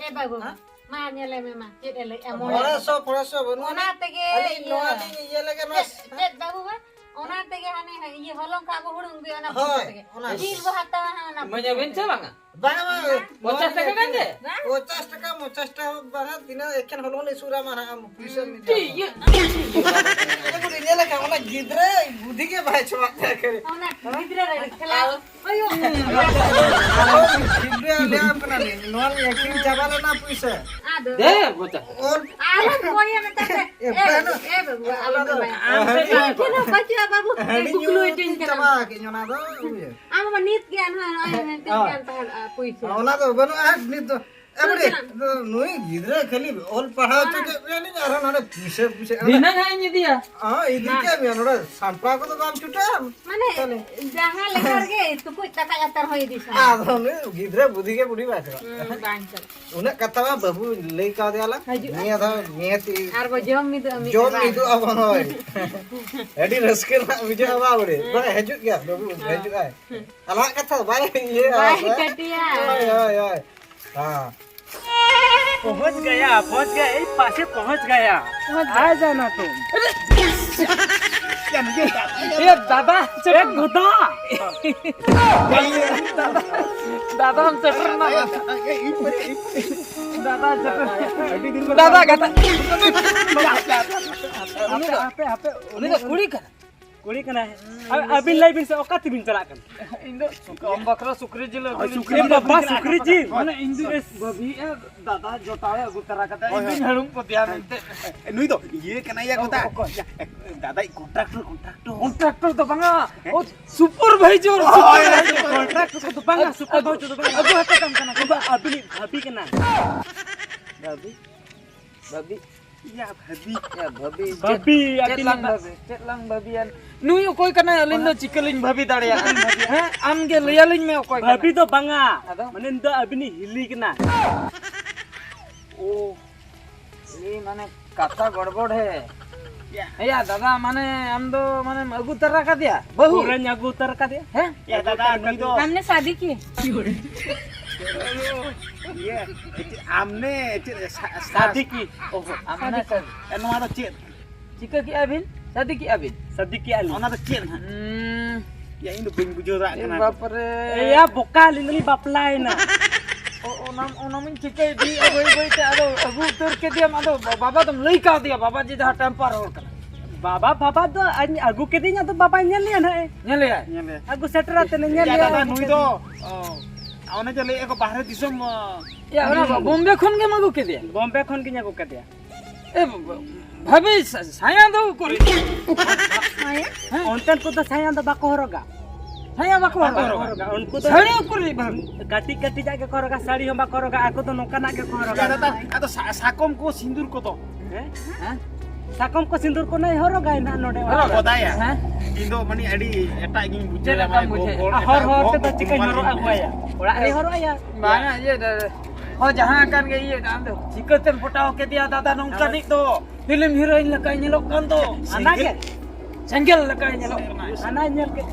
ᱮ ᱵᱟᱹᱵᱩ, ᱦᱮᱸ? ᱢᱟ ᱧᱮᱞᱮ ᱢᱮ ᱢᱟ, ᱪᱮᱫ ᱮ ᱞᱟᱹᱭᱮᱜᱼᱟ, ᱢᱚᱬᱮ ᱢᱚᱬᱮ ᱥᱚ, ᱥᱚ᱾ ᱢᱚᱬᱮ ᱥᱚ ᱵᱟᱹᱱᱩᱜ ᱚᱱᱟ ᱟᱹᱱᱤᱡ᱾ ᱛᱮᱜᱮ ᱟᱹᱞᱤᱧ ᱤᱭᱟᱹ, ᱱᱚᱣᱟ ᱞᱤᱧ ᱤᱭᱟᱹ ᱞᱮᱜᱮ, ᱱᱚᱣᱟ ᱪᱮᱫ, ᱪᱮᱫ ᱵᱟᱹᱵᱩ ᱵᱟ? ᱚᱱᱟ ᱛᱮᱜᱮ ᱦᱟᱱᱮ ᱤᱭᱟᱹ ᱦᱚᱞᱚᱝ ᱠᱚ ᱟᱵᱚ ᱦᱩᱲᱩᱝ ᱟᱹᱜᱩᱭᱟ, ᱚᱱᱟ ᱦᱳᱭ, ᱯᱚᱭᱥᱟ ᱛᱮᱜᱮ᱾ ᱚᱱᱟ ᱡᱤᱞ ᱵᱚ ᱦᱟᱛᱟᱣᱟ ᱦᱟᱸᱜ, ᱚᱱᱟ ᱯᱚᱭᱥᱟ ᱢᱟᱹᱧ ᱟᱹᱵᱤᱱ ᱛᱮᱜᱮ᱾ ᱪᱮ ᱵᱟᱝᱟ? ᱵᱟᱝᱟ, ᱵᱟᱝᱟ᱾ ᱯᱚᱧᱪᱟᱥ ᱴᱟᱠᱟ ᱜᱟᱱ ᱜᱮ? ᱵᱟᱝ? ᱯᱚᱧᱪᱟᱥ ᱴᱟᱠᱟ, ᱯᱚᱧᱪᱟᱥ ᱴᱟᱠᱟ ᱵᱟᱝᱟ, ᱛᱤᱱᱟᱹᱜ ᱮᱠᱷᱮᱱ ᱦᱚᱞᱚᱝ ᱞᱮ ᱥᱩᱨᱟ ᱢᱟ ᱱᱟᱦᱟᱜ, ᱟᱢ ᱯᱩᱭᱥᱟᱹᱢ ᱤᱫᱤᱭᱟ᱾ ᱴᱷᱤᱠ ᱜᱮᱭᱟ᱾ ᱟᱫᱚ ᱠᱚ ᱧᱮᱞ ᱟᱠᱟᱫ, ᱚᱱᱟ ᱜᱤᱫᱽᱨᱟᱹ ᱵᱩᱫᱷᱤ ᱜᱮ ᱵᱟᱭ ᱪᱟᱵᱟᱜ ᱛᱟᱭᱟ ᱠᱷᱟᱹᱞᱤ᱾ ᱚᱱᱟ ᱜᱤᱫᱽᱨᱟᱹ ᱨᱮ ᱠᱷᱮᱞᱟ᱾ ᱟᱫᱚ ᱜᱤᱫᱽᱨᱟᱹ ᱞᱟᱹᱭᱟᱢ ᱠᱟᱱᱟ ᱞᱤᱧ, ᱱᱚᱣᱟ ᱞᱤᱧ ᱟᱹᱠᱷᱨᱤᱧ ᱪᱟᱵᱟ ᱞᱮᱱᱟ ᱯᱩᱭᱥᱟᱹ᱾ ᱫᱮ ᱵᱚᱪᱟ᱾ ᱚᱞ ᱟᱞᱚᱢ ᱠᱚᱭᱟ ᱢᱮᱛᱟᱭ ᱯᱮ᱾ ᱮ, ᱮ ᱵᱟᱹᱵᱩ, ᱮ ᱵᱟᱹᱵᱩ, ᱟᱞᱚᱢ ᱟᱞᱚᱢ ᱫᱚ ᱢᱮᱛᱟᱭᱟ᱾ ᱟᱢ ᱟᱢ ᱴᱷᱮᱱ ᱴᱷᱮᱱ ᱫᱚ ᱵᱟᱹᱪᱩᱜᱼᱟ ᱵᱟᱹᱵᱩ᱾ ᱦᱟᱺᱰᱤ ᱠᱩᱠᱞᱩ ᱧᱩ ᱤᱫᱤᱧ ᱠᱟᱱᱟ᱾ ᱪᱟᱵᱟ ᱠᱮᱫ ᱚᱱᱟ ᱫᱚ, ᱤᱭᱟᱹ᱾ ᱟᱢ ᱢᱟ ᱱᱤᱛ ᱜᱮ ᱱᱟᱦᱟᱜ ᱱᱚᱜᱼᱚᱭ ᱢᱮᱱᱛᱮ ᱦᱮᱸ᱾ ᱠᱟᱱ ᱛᱟᱦᱮᱸᱫ, ᱟ, ᱯᱩᱭᱥᱟᱹ᱾ ᱚᱱᱟ ᱫᱚ ᱵᱟᱹᱱᱩᱜᱼᱟ, ᱱᱤᱛ ᱫᱚ᱾ ᱮ, ᱵᱩᱰᱷᱤ, ᱱᱩᱭ ᱜᱤᱫᱽᱨᱟᱹ ᱠᱷᱟᱹᱞᱤ ᱚᱞ ᱯᱟᱲᱦᱟᱣ ᱦᱚᱪᱚ ᱠᱮᱫ ᱯᱮᱭᱟᱞᱤᱧ, ᱟᱨᱦᱚᱸ ᱱᱚᱰᱮ ᱯᱩᱭᱥᱟᱹ, ᱯᱩᱭᱥᱟᱹ᱾ ᱫᱷᱤᱱᱟᱹᱝ ᱦᱟᱸᱜ ᱤᱧ ᱤᱫᱤᱭᱟ᱾ ᱦᱚᱸ, ᱤᱫᱤ ᱢᱟ᱾ ᱠᱮᱫ ᱢᱮᱭᱟ, ᱱᱚᱰᱮ ᱥᱟᱢᱴᱟᱣ ᱠᱚᱫᱚ ᱵᱟᱢ ᱪᱷᱩᱴᱟᱹᱜᱼᱟ᱾ ᱢᱟᱱᱮ, ᱛᱟᱦᱞᱮ᱾ ᱡᱟᱦᱟᱸ ᱞᱮᱠᱟ ᱨᱮᱜᱮ ᱴᱩᱠᱩᱡ ᱫᱟᱠᱟ ᱟᱛᱟᱨ ᱦᱚᱸ ᱤᱫᱤ ᱥᱟᱱᱟ᱾ ᱟᱫᱚ ᱩᱱᱤ ᱜᱤᱫᱽᱨᱟᱹ ᱵᱩᱫᱷᱤ ᱜᱮ ᱵᱩᱰᱷᱤ ᱵᱟᱭ ᱪᱟᱞᱟᱜ ᱦᱩᱸ, ᱠᱟᱱᱟ᱾ ᱵᱟᱝ ᱪᱟᱞᱟᱜ᱾ ᱩᱱᱟᱹᱜ ᱠᱟᱛᱷᱟ ᱢᱟ ᱵᱟᱹᱵᱩ ᱞᱟᱹᱭ ᱠᱟᱣᱫᱮᱭᱟ ᱞᱟᱝ᱾ ᱦᱤᱡᱩᱜᱼᱟ᱾ ᱱᱤᱭᱟᱹ ᱫᱷᱟᱣ ᱱᱤᱦᱟᱹᱛᱤ ᱟᱨ ᱵᱚ ᱡᱚᱢ ᱢᱤᱫᱚᱜᱼᱟ ᱢᱤᱫ ᱡᱚᱢ ᱵᱟᱨ᱾ ᱢᱤᱫᱚᱜᱼᱟ ᱵᱚᱱ, ᱦᱳᱭ᱾ ᱟᱹᱰᱤ ᱨᱟᱹᱥᱠᱟᱹ ᱨᱮᱱᱟᱜ ᱵᱩᱡᱷᱟᱹᱜᱼᱟ ᱵᱟ ᱵᱚᱞᱮ᱾ ᱦᱮᱸ᱾ ᱵᱟᱝ, ᱦᱤᱡᱩᱜ ᱜᱮᱭᱟ ᱵᱟᱹᱵᱩ, ᱦᱮᱸ᱾ ᱦᱤᱡᱩᱜ ᱟᱭ᱾ ᱦᱮᱸ᱾ ᱟᱞᱟᱜ ᱠᱟᱛᱷᱟ ᱫᱚ ᱵᱟᱭ ᱤᱭᱟᱹ ᱵᱟᱭ ᱦᱳᱭ, ᱠᱟᱹᱴᱤᱭᱟ᱾ ᱦᱳᱭ, ᱦᱳᱭ, ᱦᱳᱭ᱾ ᱦᱮᱸ᱾ पहुंच गया, पहुंच गया, यही पासे पहुंच गया। पहुंच गया। आ जाना तुम। ये दादा, एक घुटा। दादा, दादा हम सेटर ना। दादा सेटर। दादा ᱠᱟᱛᱷᱟ᱾ ᱩᱱᱤ ᱫᱚ, ᱩᱱᱤ ᱫᱚ ᱠᱩᱲᱤ ᱠᱟᱱᱟ᱾ ᱠᱩᱲᱤ ᱠᱟᱱᱟᱭ᱾ ᱟᱨ ᱟᱹᱵᱤᱱ ᱞᱟᱹᱭ ᱵᱤᱱ ᱥᱮ, ᱚᱠᱟ ᱛᱮᱵᱤᱱ ᱪᱟᱞᱟᱜ ᱠᱟᱱᱟ? ᱤᱧ ᱫᱚ ᱥᱩᱠᱨᱤ, ᱟᱢ ᱵᱟᱠᱷᱨᱟ ᱥᱩᱠᱨᱤ ᱡᱤᱞ ᱟᱹᱜᱩ ᱦᱳᱭ, ᱞᱤᱧ ᱥᱩᱠᱨᱤ ᱪᱟᱞᱟᱜ ᱵᱟᱵᱟ, ᱠᱟᱱᱟ᱾ ᱥᱩᱠᱨᱤ ᱡᱤᱞ᱾ ᱢᱟᱱᱮ ᱤᱧ ᱫᱚ ᱵᱮᱥ ᱵᱷᱟᱹᱵᱤᱭᱮᱫᱼᱟ, ᱫᱟᱫᱟ ᱡᱚᱴᱟᱣᱮ ᱟᱹᱜᱩ ᱛᱚᱨᱟ ᱠᱟᱫᱟ, ᱦᱳᱭ, ᱤᱧ ᱫᱩᱧ ᱦᱳᱭ᱾ ᱦᱟᱹᱲᱩᱢ ᱠᱚᱫᱮᱭᱟ ᱢᱮᱱᱛᱮ᱾ ᱱᱩᱭ ᱫᱚ ᱤᱭᱟᱹ ᱠᱟᱱᱟᱭ ᱭᱟ ᱜᱚᱫᱟ᱾ ᱚᱠᱚᱭ? ᱫᱟᱫᱟ, ᱠᱚᱱᱴᱨᱟᱠᱴᱚᱨ, ᱠᱚᱱᱴᱨᱟᱠᱴᱚᱨ᱾ ᱠᱚᱱᱴᱨᱟᱠᱴᱚᱨ ᱫᱚ ᱵᱟᱝᱟ, ᱦᱮᱸ? ᱚ, ᱥᱩᱯᱟᱨ ᱵᱷᱟᱭᱡᱟᱨ, ᱦᱳᱭ, ᱥᱩᱯᱟᱨ ᱦᱳᱭ, ᱵᱷᱟᱭᱡᱟᱨ᱾ ᱠᱚᱱᱴᱨᱟᱠᱴᱚᱨ ᱫᱚ ᱵᱟᱝᱟ, ᱟᱹᱜᱩ, ᱥᱩᱯᱟᱨ ᱵᱷᱟᱭᱡᱟᱨ ᱫᱚ ᱵᱟᱝᱟ᱾ ᱟᱹᱜᱩ ᱦᱚᱴᱚ ᱠᱟᱢ ᱠᱟᱱᱟ᱾ ᱩᱱᱤ ᱫᱚ ᱟᱹᱵᱤᱱᱤᱡ ᱵᱷᱟᱹᱵᱤ ᱠᱟᱱᱟᱭ᱾ ᱵᱷᱟᱹᱵᱤ? ᱵᱷᱟᱹᱵᱤ? ᱭᱟ ᱵᱷᱟᱹᱵᱤ᱾ ᱭᱟ ᱵᱷᱟᱹᱵᱤ, ᱵᱷᱟᱹᱵᱤ, ᱪᱮᱫ, ᱪᱮᱫ ᱟᱹᱵᱤᱱ ᱞᱟᱝ ᱫᱚ ᱵᱷᱟᱹᱵᱤ? ᱪᱮᱫ ᱞᱟᱝ ᱵᱷᱟᱹᱵᱤᱭᱟ? ᱱᱩᱭ ᱚᱠᱚᱭ ᱠᱟᱱᱟᱭ? ᱟᱹᱞᱤᱧ ᱫᱚ ᱚᱱᱟ ᱪᱤᱠᱟᱹ ᱞᱤᱧ ᱵᱷᱟᱹᱵᱤ ᱫᱟᱲᱮᱭᱟᱜᱼᱟ? ᱦᱮᱸ, ᱟᱢ ᱜᱮ ᱞᱟᱹᱭ ᱟᱹᱞᱤᱧ ᱢᱮ ᱚᱠᱚᱭ ᱠᱟᱱᱟᱭ? ᱵᱷᱟᱹᱵᱤ ᱫᱚ ᱵᱟᱝᱟ᱾ ᱟᱫᱚ? ᱢᱟᱱᱮ ᱱᱩᱭ ᱫᱚ ᱟᱹᱵᱤᱱᱤᱡ ᱦᱤᱞᱤ ᱠᱟᱱᱟᱭ᱾ ᱳ, ᱦᱤᱞᱤ ᱢᱟᱱᱮ ᱠᱟᱛᱷᱟ ᱜᱚᱲᱵᱚᱲ ᱦᱮ᱾ ᱭᱟ᱾ ᱮᱭᱟ ᱫᱟᱫᱟ, ᱢᱟᱱᱮ ᱟᱢ ᱫᱚ ᱢᱟᱱᱮᱢ ᱟᱹᱜᱩ ᱛᱟᱨᱟ ᱠᱟᱫᱮᱭᱟ ᱵᱟᱹᱦᱩ? ᱯᱩᱨᱟᱹᱧ ᱟᱹᱜᱩ ᱩᱛᱟᱹᱨ ᱠᱟᱫᱮᱭᱟ᱾ ᱦᱮᱸ? ᱭᱟ ᱫᱟᱫᱟ, ᱱᱩᱭ ᱫᱚ हमने शादी की। ᱤᱭᱟᱹ, ᱪᱮᱫ, ᱟᱢᱱᱮ, ᱪᱮᱫ, ᱥᱟ-, ᱥᱟ-, शादी की। ᱚᱦᱚ, हमने शादी। ᱱᱚᱣᱟ ᱫᱚ ᱪᱮᱫ? ᱪᱤᱠᱟᱹ ᱠᱮᱜᱼᱟ ᱵᱤᱱ? ᱥᱟᱫᱤ ᱠᱮᱜᱼᱟ ᱵᱤᱱ? ᱥᱟᱫᱤ ᱠᱮᱜᱼᱟ ᱞᱤᱧ᱾ ᱚᱱᱟ ᱫᱚ ᱪᱮᱫ ᱦᱟᱸᱜ? ᱩᱸ᱾ ᱭᱟ, ᱤᱧ ᱫᱚ ᱵᱟᱹᱧ ᱵᱩᱡᱷᱟᱹᱣ ᱫᱟᱲᱮᱭᱟᱜ ᱮ ᱠᱟᱱᱟ᱾ ᱵᱟᱯ ᱨᱮ᱾ ᱮᱭᱟ, ᱵᱚᱠᱟ, ᱟᱹᱞᱤᱧ ᱫᱚᱞᱤᱧ ᱵᱟᱯᱞᱟᱭᱮᱱᱟ᱾ ᱚ, ᱚᱱᱟ, ᱚᱱᱟ ᱢᱟᱧ ᱴᱷᱤᱠᱟᱹᱭᱮᱫ ᱜᱮ, ᱵᱟᱹᱭ ᱵᱟᱹᱭ ᱛᱮ ᱟᱫᱚ ᱟᱹᱜᱩ ᱩᱛᱟᱹᱨ ᱠᱮᱫᱮᱭᱟᱢ, ᱟᱫᱚ ᱵᱟ-, ᱵᱟᱵᱟ ᱫᱚᱢ ᱞᱟᱹᱭ ᱠᱟᱣᱫᱮᱭᱟ, ᱵᱟᱵᱟ ᱡᱮ ᱡᱟᱦᱟᱸ ᱴᱮᱢᱯᱟᱨ ᱦᱚᱲ ᱠᱟᱱᱟ᱾ ᱵᱟᱵᱟ, ᱵᱟᱵᱟ ᱫᱚ ᱟᱹᱧ ᱟᱹᱜᱩ ᱠᱮᱫᱮᱧ, ᱟᱫᱚ ᱵᱟᱵᱟᱭ ᱧᱮᱞ ᱞᱮᱭᱟ ᱱᱟᱦᱟᱜ᱾ ᱧᱮᱞᱮᱭᱟᱭ? ᱧᱮᱞᱮᱭᱟᱭ᱾ ᱟᱹᱜᱩ ᱥᱮᱴᱮᱨ ᱟᱛᱮ ᱧᱮᱞ ᱭᱟ ᱞᱮᱭᱟ᱾ ᱫᱟᱫᱟ, ᱱᱩᱭ ᱫᱚ, ᱚ, ᱚᱱᱮ ᱡᱮ ᱞᱟᱹᱭᱮᱫ ᱠᱚ ᱵᱟᱦᱨᱮ ᱫᱤᱥᱚᱢ, ᱚ, ᱭᱟ, ᱚᱱᱟ ᱵᱚᱢᱵᱮ ᱠᱷᱚᱱ ᱜᱮᱢ ᱟᱹᱜᱩ ᱠᱮᱫᱮᱭᱟ? ᱵᱚᱢᱵᱮ ᱠᱷᱚᱱ ᱜᱤᱧ ᱟᱹᱜᱩ ᱠᱮᱫᱮᱭᱟ᱾ ᱮ, ᱵᱷᱟᱵᱤ, ᱥᱟ-, ᱥᱟᱭᱟ ᱫᱚ ᱩᱠᱩᱨ? ᱦᱮᱸ? ᱚᱱᱛᱮᱱ ᱠᱚᱫᱚ ᱥᱟᱭᱟ ᱫᱚ ᱵᱟᱠᱚ ᱦᱚᱨᱚᱜᱟ᱾ ᱥᱟᱭᱟ ᱵᱟᱠᱚ ᱦᱚᱨᱚᱜᱟ? ᱵᱟᱠᱚ ᱦᱚᱨᱚᱜᱟ᱾ ᱩᱱᱠᱩ ᱫᱚ ᱥᱟᱹᱲᱤ ᱩᱠᱩᱨ ᱨᱮ ᱵᱟᱝ? ᱠᱟᱹᱴᱤᱡ ᱠᱟᱹᱴᱤᱡᱟᱜ ᱜᱮᱠᱚ ᱦᱚᱨᱚᱜᱟ, ᱥᱟᱹᱲᱤ ᱦᱚᱸ ᱵᱟᱠᱚ ᱦᱚᱨᱚᱜᱟ, ᱟᱠᱚ ᱫᱚ ᱱᱚᱝᱠᱟᱱᱟᱜ ᱜᱮᱠᱚ ᱦᱚᱨᱚᱜᱟ᱾ ᱟᱫᱚ, ᱟᱫᱚ ᱥᱟ-, ᱥᱟᱠᱚᱢ ᱠᱚ ᱥᱤᱸᱫᱩᱨ ᱠᱚᱫᱚ? ᱦᱮᱸ? ᱦᱮᱸ? ᱥᱟᱠᱚᱢ ᱠᱚ ᱥᱤᱸᱫᱩᱨ ᱠᱚ ᱱᱟᱭ ᱦᱚᱨᱚᱜᱟᱭ ᱱᱟᱦᱟᱜ ᱱᱚᱰᱮ᱾ ᱦᱚᱨᱚᱜ ᱜᱚᱫᱟᱭᱟ᱾ ᱦᱮᱸ? ᱤᱧ ᱫᱚ ᱢᱟᱱᱮ ᱟᱹᱰᱤ ᱮᱴᱟᱜ ᱜᱤᱧ ᱵᱩᱡᱷᱟᱹᱣᱟ᱾ ᱪᱮᱫ ᱞᱮᱠᱟᱢ ᱵᱩᱡᱷᱟᱹᱣᱟ? ᱦᱚᱲ ᱦᱚᱨ ᱦᱚᱨ ᱛᱮᱫᱚ ᱪᱤᱠᱟᱹᱧ ᱦᱚᱨᱚᱜ ᱟᱹᱜᱩᱣᱟᱭᱟ? ᱚᱲᱟᱜ ᱨᱮ ᱦᱚᱨᱚᱜ ᱟᱭᱟ᱾ ᱵᱟᱝᱟ, ᱤᱭᱟᱹ ᱫᱚ, ᱦᱚᱸ, ᱡᱟᱦᱟᱸ ᱠᱟᱱ ᱜᱮ, ᱤᱭᱟᱹ ᱫᱚ, ᱟᱢ ᱫᱚ ᱪᱤᱠᱟᱹᱛᱮᱢ ᱯᱚᱴᱟᱣ ᱠᱮᱫᱮᱭᱟ ᱫᱟᱫᱟ ᱱᱚᱝᱠᱟᱱᱤᱡ ᱫᱚ? ᱯᱷᱤᱞᱢ ᱦᱤᱨᱳᱭᱤᱱ ᱞᱮᱠᱟᱭ ᱧᱮᱞᱚᱜ ᱠᱟᱱ ᱫᱚ᱾ ᱦᱟᱱᱟ ᱜᱮ? ᱥᱮᱸᱜᱮᱞ ᱞᱮᱠᱟᱭ ᱧᱮᱞᱚᱜ ᱠᱟᱱᱟ᱾ ᱦᱟᱱᱟᱭ ᱧᱮᱞ ᱠᱮᱫ᱾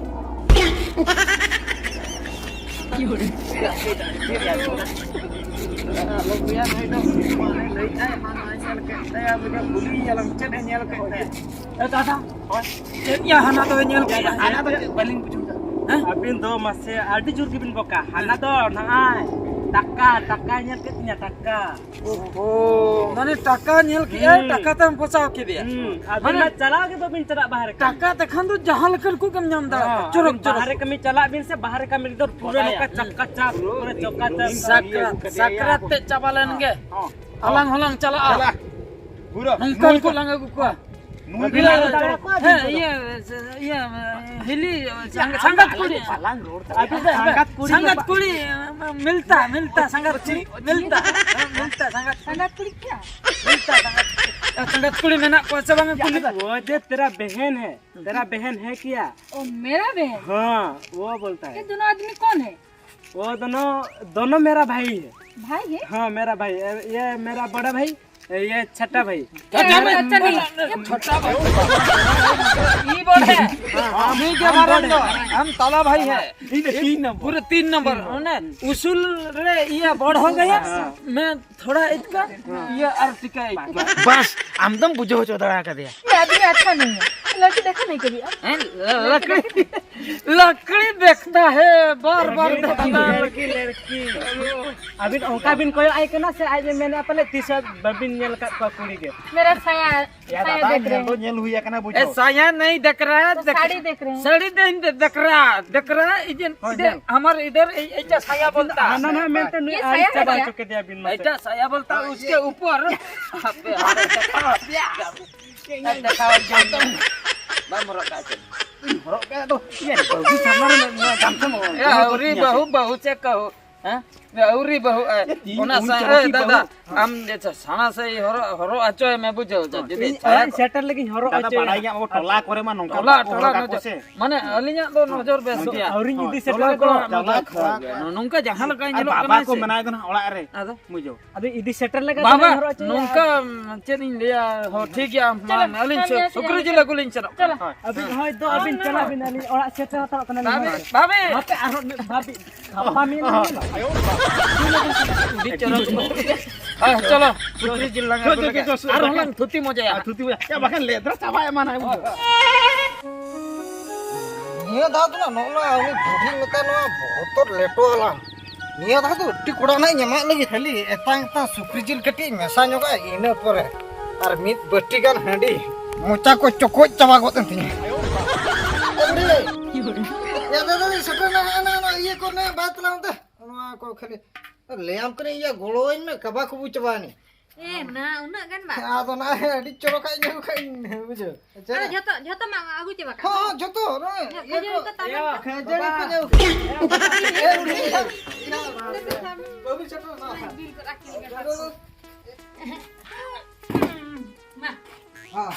ᱟᱞᱚ ᱜᱩᱭᱟ ᱱᱩᱭ ᱫᱚ᱾ ᱞᱟᱹᱭ ᱠᱷᱟᱭ ᱦᱟᱱᱟᱭ ᱧᱮᱞ ᱠᱮᱫ ᱛᱟᱭᱟ, ᱵᱩᱡᱷᱟᱹᱣ, ᱠᱩᱞᱤᱭᱮᱭᱟ ᱞᱟᱝ, ᱪᱮᱫ ᱮ ᱧᱮᱞ ᱠᱮᱫ ᱛᱟᱭᱟ? ᱮ ᱫᱟᱫᱟ, ᱦᱳᱭ᱾ ᱪᱮᱫ ᱭᱟ ᱦᱟᱱᱟ ᱫᱚᱭ ᱧᱮᱞ ᱠᱮᱫᱟ? ᱦᱟᱱᱟ ᱫᱚ ᱪᱮᱫ? ᱵᱟᱹᱞᱤᱧ ᱵᱩᱡᱷᱟᱹᱣ ᱫᱟ᱾ ᱦᱮᱸ? ᱟᱹᱵᱤᱱ ᱫᱚ ᱢᱟᱥᱮ ᱟᱹᱰᱤ ᱡᱳᱨ ᱜᱮᱵᱤᱱ ᱵᱚᱠᱟ᱾ ᱦᱟᱱᱟ ᱫᱚ ᱱᱟᱦᱟᱭ ᱴᱟᱠᱟ, ᱴᱟᱠᱟᱭ ᱧᱮᱞ ᱠᱮᱫ ᱛᱤᱧᱟ, ᱴᱟᱠᱟ᱾ ᱳᱦᱳ, ᱢᱟᱱᱮ ᱴᱟᱠᱟ ᱧᱮᱞ ᱠᱮᱫᱟᱭ, ᱦᱩᱸ᱾ ᱴᱟᱠᱟ ᱛᱮᱢ ᱯᱚᱥᱟᱣ ᱠᱮᱫᱮᱭᱟ᱾ ᱦᱩᱸ, ᱟᱹᱵᱤᱱ ᱢᱟᱱᱮ ᱢᱟ ᱪᱟᱞᱟᱣ ᱜᱮ ᱵᱟᱹᱵᱤᱱ ᱪᱟᱞᱟᱜ ᱵᱟᱦᱨᱮ ᱠᱟᱹᱢᱤ᱾ ᱴᱟᱠᱟ ᱛᱮᱠᱷᱟᱱ ᱫᱚ ᱡᱟᱦᱟᱸ ᱞᱮᱠᱟᱱ ᱠᱚᱜᱮᱢ ᱧᱟᱢ ᱫᱟᱲᱮᱭᱟᱜᱼᱟ᱾ ᱦᱚᱸ, ᱪᱚᱨᱚᱠ, ᱟᱹᱵᱤᱱ ᱪᱚᱨᱚᱠ᱾ ᱵᱟᱦᱨᱮ ᱠᱟᱹᱢᱤ ᱪᱟᱞᱟᱜ ᱵᱤᱱ ᱥᱮ, ᱵᱟᱦᱨᱮ ᱠᱟᱹᱢᱤ ᱨᱮᱫᱚ ᱯᱩᱨᱟᱹ ᱵᱟᱰᱟᱭᱟ᱾ ᱱᱚᱝᱠᱟ ᱪᱟᱯᱠᱟ ᱪᱟᱯ, ᱯᱩᱨᱟᱹ ᱪᱚᱠᱟ ᱪᱟᱯ᱾ ᱥᱟᱠᱨᱟᱛ, ᱥᱟᱠᱨᱟᱛ ᱛᱮ ᱪᱟᱵᱟ ᱞᱮᱱ ᱜᱮ᱾ ᱦᱚᱸ᱾ ᱟᱞᱟᱝ ᱦᱚᱸᱞᱟᱝ ᱪᱟᱞᱟᱜᱼᱟ᱾ ᱪᱟᱞᱟᱜ᱾ ᱯᱩᱨᱟᱹ ᱱᱚᱝᱠᱟᱱ ᱱᱩᱭ ᱠᱚ ᱫᱚ ᱞᱟᱝ ᱟᱹᱜᱩ ᱠᱚᱣᱟ᱾ ᱱᱩᱭ ᱫᱚ ᱦᱮᱸ, ᱞᱟᱝ ᱟᱹᱜᱩ ᱠᱚᱣᱟ᱾ ᱦᱮᱸ, ᱤᱭᱟᱹ, ᱤᱭᱟᱹ, ᱦᱤᱞᱤ, ᱥᱟᱸᱜᱟᱛ, ᱥᱟᱸᱜᱟᱛ ᱠᱩᱲᱤ᱾ ᱟᱞᱟᱝ ᱨᱚᱲ ᱠᱟᱱᱟ᱾ ᱟᱹᱵᱤᱱ ᱫᱚ ᱥᱟᱸᱜᱟᱛ ᱠᱩᱲᱤ ᱥᱟᱸᱜᱟᱛ ᱜᱮ᱾ ᱠᱩᱲᱤ, ᱢᱤᱞᱛᱟ, ᱢᱤᱞᱛᱟ, ᱥᱟᱸᱜᱟᱛ ᱠᱩᱲᱤ, ᱢᱤᱞᱛᱟ, ᱦᱮᱸ, ᱢᱤᱞᱛᱟ, ᱥᱟᱸᱜᱟᱛ ᱠᱩᱲᱤ᱾ ᱥᱟᱸᱜᱟᱛ ᱠᱩᱲᱤ ᱠᱮᱭᱟ? ᱢᱤᱞᱛᱟ, ᱥᱟᱸᱜᱟᱛ ᱠᱩᱲᱤ᱾ ᱥᱟᱸᱜᱟᱛ ᱠᱩᱲᱤ ᱢᱮᱱᱟᱜ ᱠᱚᱣᱟ ᱥᱮ ᱵᱟᱝ ᱠᱩᱞᱤ? ᱚ, ᱡᱮ ᱛᱮᱨᱟ ᱵᱮᱦᱮᱱ ᱦᱮ, ᱛᱮᱨᱟ ᱵᱮᱦᱮᱱ ᱦᱮ ᱠᱮᱭᱟ? ओ मेरा बहन? हाँ, वो बोलता है। ये दोनों आदमी कौन है? वो दोनों, दोनों मेरा भाई है। भाई है? हाँ, मेरा भाई। ये, ये मेरा बड़ा भाई, ये छोटा भाई। अच्छा नहीं, ये छोटा भाई। ये बड़ है। हम ही के बारे में, हम ताला भाई है। तीन, तीन नंबर। पूरे तीन नंबर। उन्हें उसूल रे, ये बड़ हो गया। हाँ। मैं थोड़ा इतका, ये अर्टिका इतका। बस, हम तुम बुझो चौधरा कर दिया। ये आदमी अच्छा नहीं है। लड़की देखा नहीं कभी आप? हैं? ल- लकड़ी, लकड़ी देखता है, बार बार देखता है। लड़की, लड़की। ᱟᱹᱵᱤᱱ ᱚᱱᱠᱟ ᱵᱤᱱ ᱠᱚᱭᱚᱜ ᱟᱭ ᱠᱟᱱᱟ ᱥᱮ ᱟᱡ ᱮ ᱢᱮᱱᱮᱫᱼᱟ ᱯᱟᱞᱮ ᱛᱤᱥ ᱦᱚᱸ ᱵᱟᱹᱵᱤᱱ ᱧᱮᱞ ᱟᱠᱟᱫ ᱠᱚᱣᱟ ᱠᱩᱲᱤ ᱜᱮ? मेरा साया, ᱭᱟ साया ᱫᱟᱫᱟ, देख रहे ᱧᱮᱞ ᱫᱚ हैं। ᱧᱮᱞ ᱦᱩᱭ ᱟᱠᱟᱱᱟ, ᱵᱩᱡᱷᱟᱹᱣ᱾ ए, साया नहीं देख रहा है, तो देख, साड़ी देख रहे हैं। साड़ी नहीं दे-, देख रहा, देख रहा, इधर, ᱦᱳᱭ, इधर, ᱧᱮᱞ᱾ हमारे इधर, ए-, ऐसा साया बोलता है। ᱦᱟᱱᱟ ᱱᱟ ᱢᱮᱱᱛᱮ ᱱᱩᱭ ये ᱟᱹᱲᱤᱥ साया है ᱪᱟᱵᱟ क्या? ᱦᱚᱪᱚ ᱠᱮᱫᱮᱭᱟ ᱵᱤᱱ ᱢᱟᱥᱮ᱾ ऐसा साया बोलता है, उसके ऊपर। ᱦᱟᱯᱮ, ᱦᱟᱯᱮ, ᱫᱮᱠᱷᱟᱣ ᱟᱯᱮᱭᱟ᱾ ᱫᱮᱠᱷᱟᱣ ᱟᱯᱮᱭᱟ᱾ ᱵᱟᱢ ᱦᱚᱨᱚᱜ ᱠᱟᱜᱼᱟ ᱪᱮᱫ? ᱦᱚᱨᱚᱜ ᱠᱟᱜ ᱫᱚ, ᱤᱭᱟᱹ, ᱵᱟᱹᱦᱩ ᱥᱟᱢᱟᱝ ᱨᱮ ᱱᱚᱣᱟ ᱜᱟᱢᱪᱷᱟ ᱢᱟ ᱵᱟᱝ ᱮ, ᱦᱚᱨᱚᱜ ᱟᱹᱣᱨᱤ ᱠᱟᱜ ᱵᱟᱹᱦᱩ, ᱵᱟᱹᱦᱩ ᱪᱮᱫ ᱠᱟᱹᱦᱩ? ᱦᱮᱸ? ᱮ, ᱟᱹᱣᱨᱤ ᱵᱟᱹᱦᱩ, ᱮ, ᱮ, ᱛᱤᱱ ᱚᱱᱟ ᱩᱱ ᱥᱟ-, ᱪᱚᱨᱚᱠ ᱮ, ᱠᱤ ᱫᱟᱫᱟ, ᱵᱟᱹᱦᱩ? ᱟᱢ ᱡᱮ ᱪᱟ-, ᱥᱟᱬᱟ ᱥᱟᱹᱦᱤ ᱦᱚᱨᱚᱜ, ᱦᱚᱨᱚᱜ ᱦᱚᱪᱚᱭ ᱢᱮ, ᱵᱩᱡᱷᱟᱹᱣ ᱪᱟ, ᱡᱩᱫᱤ ᱤᱧ ᱪᱷᱟᱭᱟ ᱚᱲᱟᱜ ᱠᱚ ᱥᱮᱴᱮᱨ ᱞᱟᱹᱜᱤᱧ ᱦᱚᱨᱚᱜ ᱫᱟᱫᱟ, ᱦᱚᱪᱚᱭᱟ᱾ ᱵᱟᱲᱟᱭ ᱜᱮᱭᱟᱢ, ᱟᱵᱚ ᱴᱚᱞᱟ ᱠᱚᱨᱮ ᱢᱟ ᱱᱚᱝᱠᱟ ᱴᱚᱞᱟ, ᱵᱟᱠᱚ ᱴᱚᱞᱟ ᱦᱚᱨᱚᱜ ᱟᱠᱚ ᱱᱚᱡᱚᱨ, ᱥᱮ᱾ ᱢᱟᱱᱮ, ᱟᱹᱞᱤᱧᱟᱜ ᱫᱚ ᱱᱚᱡᱚᱨ ᱵᱮᱥ ᱟᱹᱣᱨᱤᱧ ᱜᱮᱭᱟ᱾ ᱤᱫᱤ ᱥᱮᱴᱮᱨ ᱴᱚᱞᱟ ᱠᱚ, ᱠᱚ᱾ ᱴᱚᱞᱟ ᱠᱚ᱾ ᱱᱚ-, ᱱᱚᱝᱠᱟ ᱡᱟᱦᱟᱸ ᱞᱮᱠᱟ ᱟᱨ ᱧᱮᱞᱚᱜ ᱵᱟᱵᱟ ᱠᱟᱱᱟ ᱠᱚ ᱥᱮ᱾ ᱢᱮᱱᱟᱭ ᱫᱚ ᱱᱟᱦᱟᱜ ᱚᱲᱟᱜ ᱨᱮ᱾ ᱟᱫᱚ? ᱵᱩᱡᱷᱟᱹᱣ᱾ ᱟᱫᱚ ᱤᱫᱤ ᱥᱮᱴᱮᱨ ᱞᱮᱠᱟ ᱵᱟᱵᱟ, ᱛᱮᱞᱟᱝ ᱦᱚᱨᱚᱜ ᱦᱚᱪᱚᱭᱟ᱾ ᱱᱚᱝᱠᱟ, ᱪᱮᱫ ᱤᱧ ᱞᱟᱹᱭᱟ, ᱦᱚᱸ, ᱴᱷᱤᱠ ᱜᱮᱭᱟ, ᱢᱟ, ᱪᱚᱞᱚ, ᱟᱹᱞᱤᱧ ᱪᱚᱞᱚ, ᱥᱮ-, ᱥᱩᱠᱨᱤ ᱡᱤᱞ ᱟᱹᱜᱩ ᱞᱤᱧ ᱪᱟᱞᱟᱜ ᱪᱚᱞᱚ᱾ ᱠᱟᱱᱟ᱾ ᱦᱳᱭ᱾ ᱟᱹᱵᱤᱱ ᱦᱳᱭ ᱫᱚ ᱟᱹᱵᱤᱱ ᱪᱟᱞᱟᱜ ᱵᱤᱱ, ᱟᱹᱞᱤᱧ ᱚᱲᱟᱜ ᱥᱮᱴᱮᱨ ᱦᱟᱛᱟᱲᱚᱜ ᱠᱟᱱᱟ ᱞᱤᱧ᱾ ᱵᱟᱵᱮ, ᱵᱟᱵᱮ᱾ ᱦᱟᱯᱮ ᱟᱨᱦᱚᱸ ᱢᱤᱫ ᱫᱷᱟᱣ ᱵᱤᱱ ᱜᱟᱯᱟ ᱢᱮᱭᱟᱝ ᱞᱟᱝ ᱧᱮᱞᱟ᱾ ᱟᱹᱰᱤ ᱪᱚᱨᱚᱠ᱾ ᱦᱮᱸ, ᱪᱚᱞᱚ, ᱥᱩᱠᱨᱤ ᱡᱤᱞ ᱞᱟᱝ ᱪᱚᱞᱚ, ᱟᱹᱜᱩ ᱪᱚᱞᱚ, ᱞᱮᱜᱮ᱾ ᱪᱚᱞᱚ, ᱥᱩᱠᱨᱤ ᱟᱨᱦᱚᱸ ᱞᱟᱝ ᱛᱷᱩᱛᱤ ᱢᱚᱡᱟᱭᱟ᱾ ᱟᱨ ᱛᱷᱩᱛᱤ ᱢᱚᱡᱟ᱾ ᱭᱟ, ᱵᱟᱠᱷᱟᱱ ᱞᱮᱫᱨᱟ ᱪᱟᱵᱟᱭ ᱮᱢᱟᱱᱟ, ᱵᱩᱡᱷᱟᱹᱣ᱾ ᱱᱤᱭᱟᱹ ᱫᱷᱟᱣ ᱫᱚ ᱱᱟᱜ ᱱᱚᱜᱼᱚ ᱱᱚᱣᱟ ᱩᱱᱤ ᱵᱩᱰᱷᱤ ᱢᱮᱛᱟ ᱱᱚᱣᱟ ᱵᱚᱛᱚᱨ ᱞᱮᱴᱚ ᱟᱞᱟᱝ᱾ ᱱᱤᱭᱟᱹ ᱫᱷᱟᱣ ᱫᱚ ᱟᱹᱰᱤ ᱠᱚᱲᱟ ᱱᱟᱜ ᱤᱧ ᱮᱢᱟᱜ ᱞᱟᱹᱜᱤᱫ, ᱠᱷᱟᱹᱞᱤ ᱮᱛᱟᱝ ᱮᱛᱟᱝ ᱥᱩᱠᱨᱤ ᱡᱤᱞ ᱠᱟᱹᱴᱤᱡ ᱤᱧ ᱢᱮᱥᱟ ᱧᱚᱜᱟ, ᱤᱱᱟᱹ ᱯᱚᱨᱮ ᱟᱨ ᱢᱤᱫ ᱵᱟᱹᱴᱤ ᱜᱟᱱ ᱦᱟᱺᱰᱤ, ᱢᱚᱪᱟ ᱠᱚ ᱪᱚᱠᱚᱡ ᱪᱟᱵᱟ ᱜᱚᱫ ᱮᱱ ᱛᱤᱧᱟ᱾ ᱮ ᱵᱩᱰᱷᱤ, ᱭᱟ ᱫᱟᱫᱟ, ᱥᱮᱴᱮᱨ ᱱᱟ, ᱦᱟᱱᱟ, ᱦᱟᱱᱟ, ᱤᱭᱟᱹ ᱠᱚ ᱱᱮ, ᱵᱟᱭ ᱛᱟᱞᱟᱝ ᱛᱮ᱾ ᱱᱚᱣᱟ ᱠᱚ ᱠᱷᱟᱹᱞᱤ ᱞᱟᱹᱭᱟᱢ ᱠᱟᱹᱱᱟᱹᱧ, ᱤᱭᱟᱹ, ᱜᱚᱲᱚᱣᱟᱹᱧ ᱢᱮ, ᱠᱟᱵᱟ ᱠᱚᱵᱩ ᱪᱟᱵᱟᱭᱮᱱᱟ᱾ ᱮ ᱢᱟ, ᱩᱱᱟᱹᱜ ᱜᱟᱱ ᱵᱟᱝ᱾ ᱟᱫᱚ ᱱᱟ, ᱟᱹᱰᱤ ᱪᱚᱨᱚᱠᱟᱜ ᱤᱧ ᱟᱹᱜᱩ ᱠᱟᱜ ᱤᱧ, ᱵᱩᱡᱷᱟᱹᱣ᱾ ᱟᱪᱪᱷᱟ᱾ ᱟᱨ ᱡᱷᱚᱛᱚ, ᱡᱷᱚᱛᱚ ᱢᱟ ᱟᱹᱜᱩ ᱪᱟᱵᱟ ᱠᱟᱜ ᱦᱚᱸ, ᱢᱮ᱾ ᱦᱚᱸ, ᱡᱷᱚᱛᱚ, ᱱᱚᱜᱼᱚᱭ ᱤᱭᱟᱹ ᱠᱷᱟᱹᱡᱟᱹᱲᱤ ᱠᱚ᱾ ᱠᱚ ᱛᱟᱵᱮᱱ ᱠᱚ᱾ ᱠᱷᱟᱹᱡᱟᱹᱲᱤ ᱠᱚ ᱧᱩ᱾ ᱮ, ᱩᱱᱤ, ᱵᱟᱹᱵᱤᱱ ᱥᱮᱴᱮᱨ ᱱᱟ᱾ ᱵᱤᱞ ᱠᱚ ᱟᱹᱠᱷᱨᱤᱧ ᱠᱟᱫᱟ᱾ ᱢᱟ᱾ ᱦᱚᱸ᱾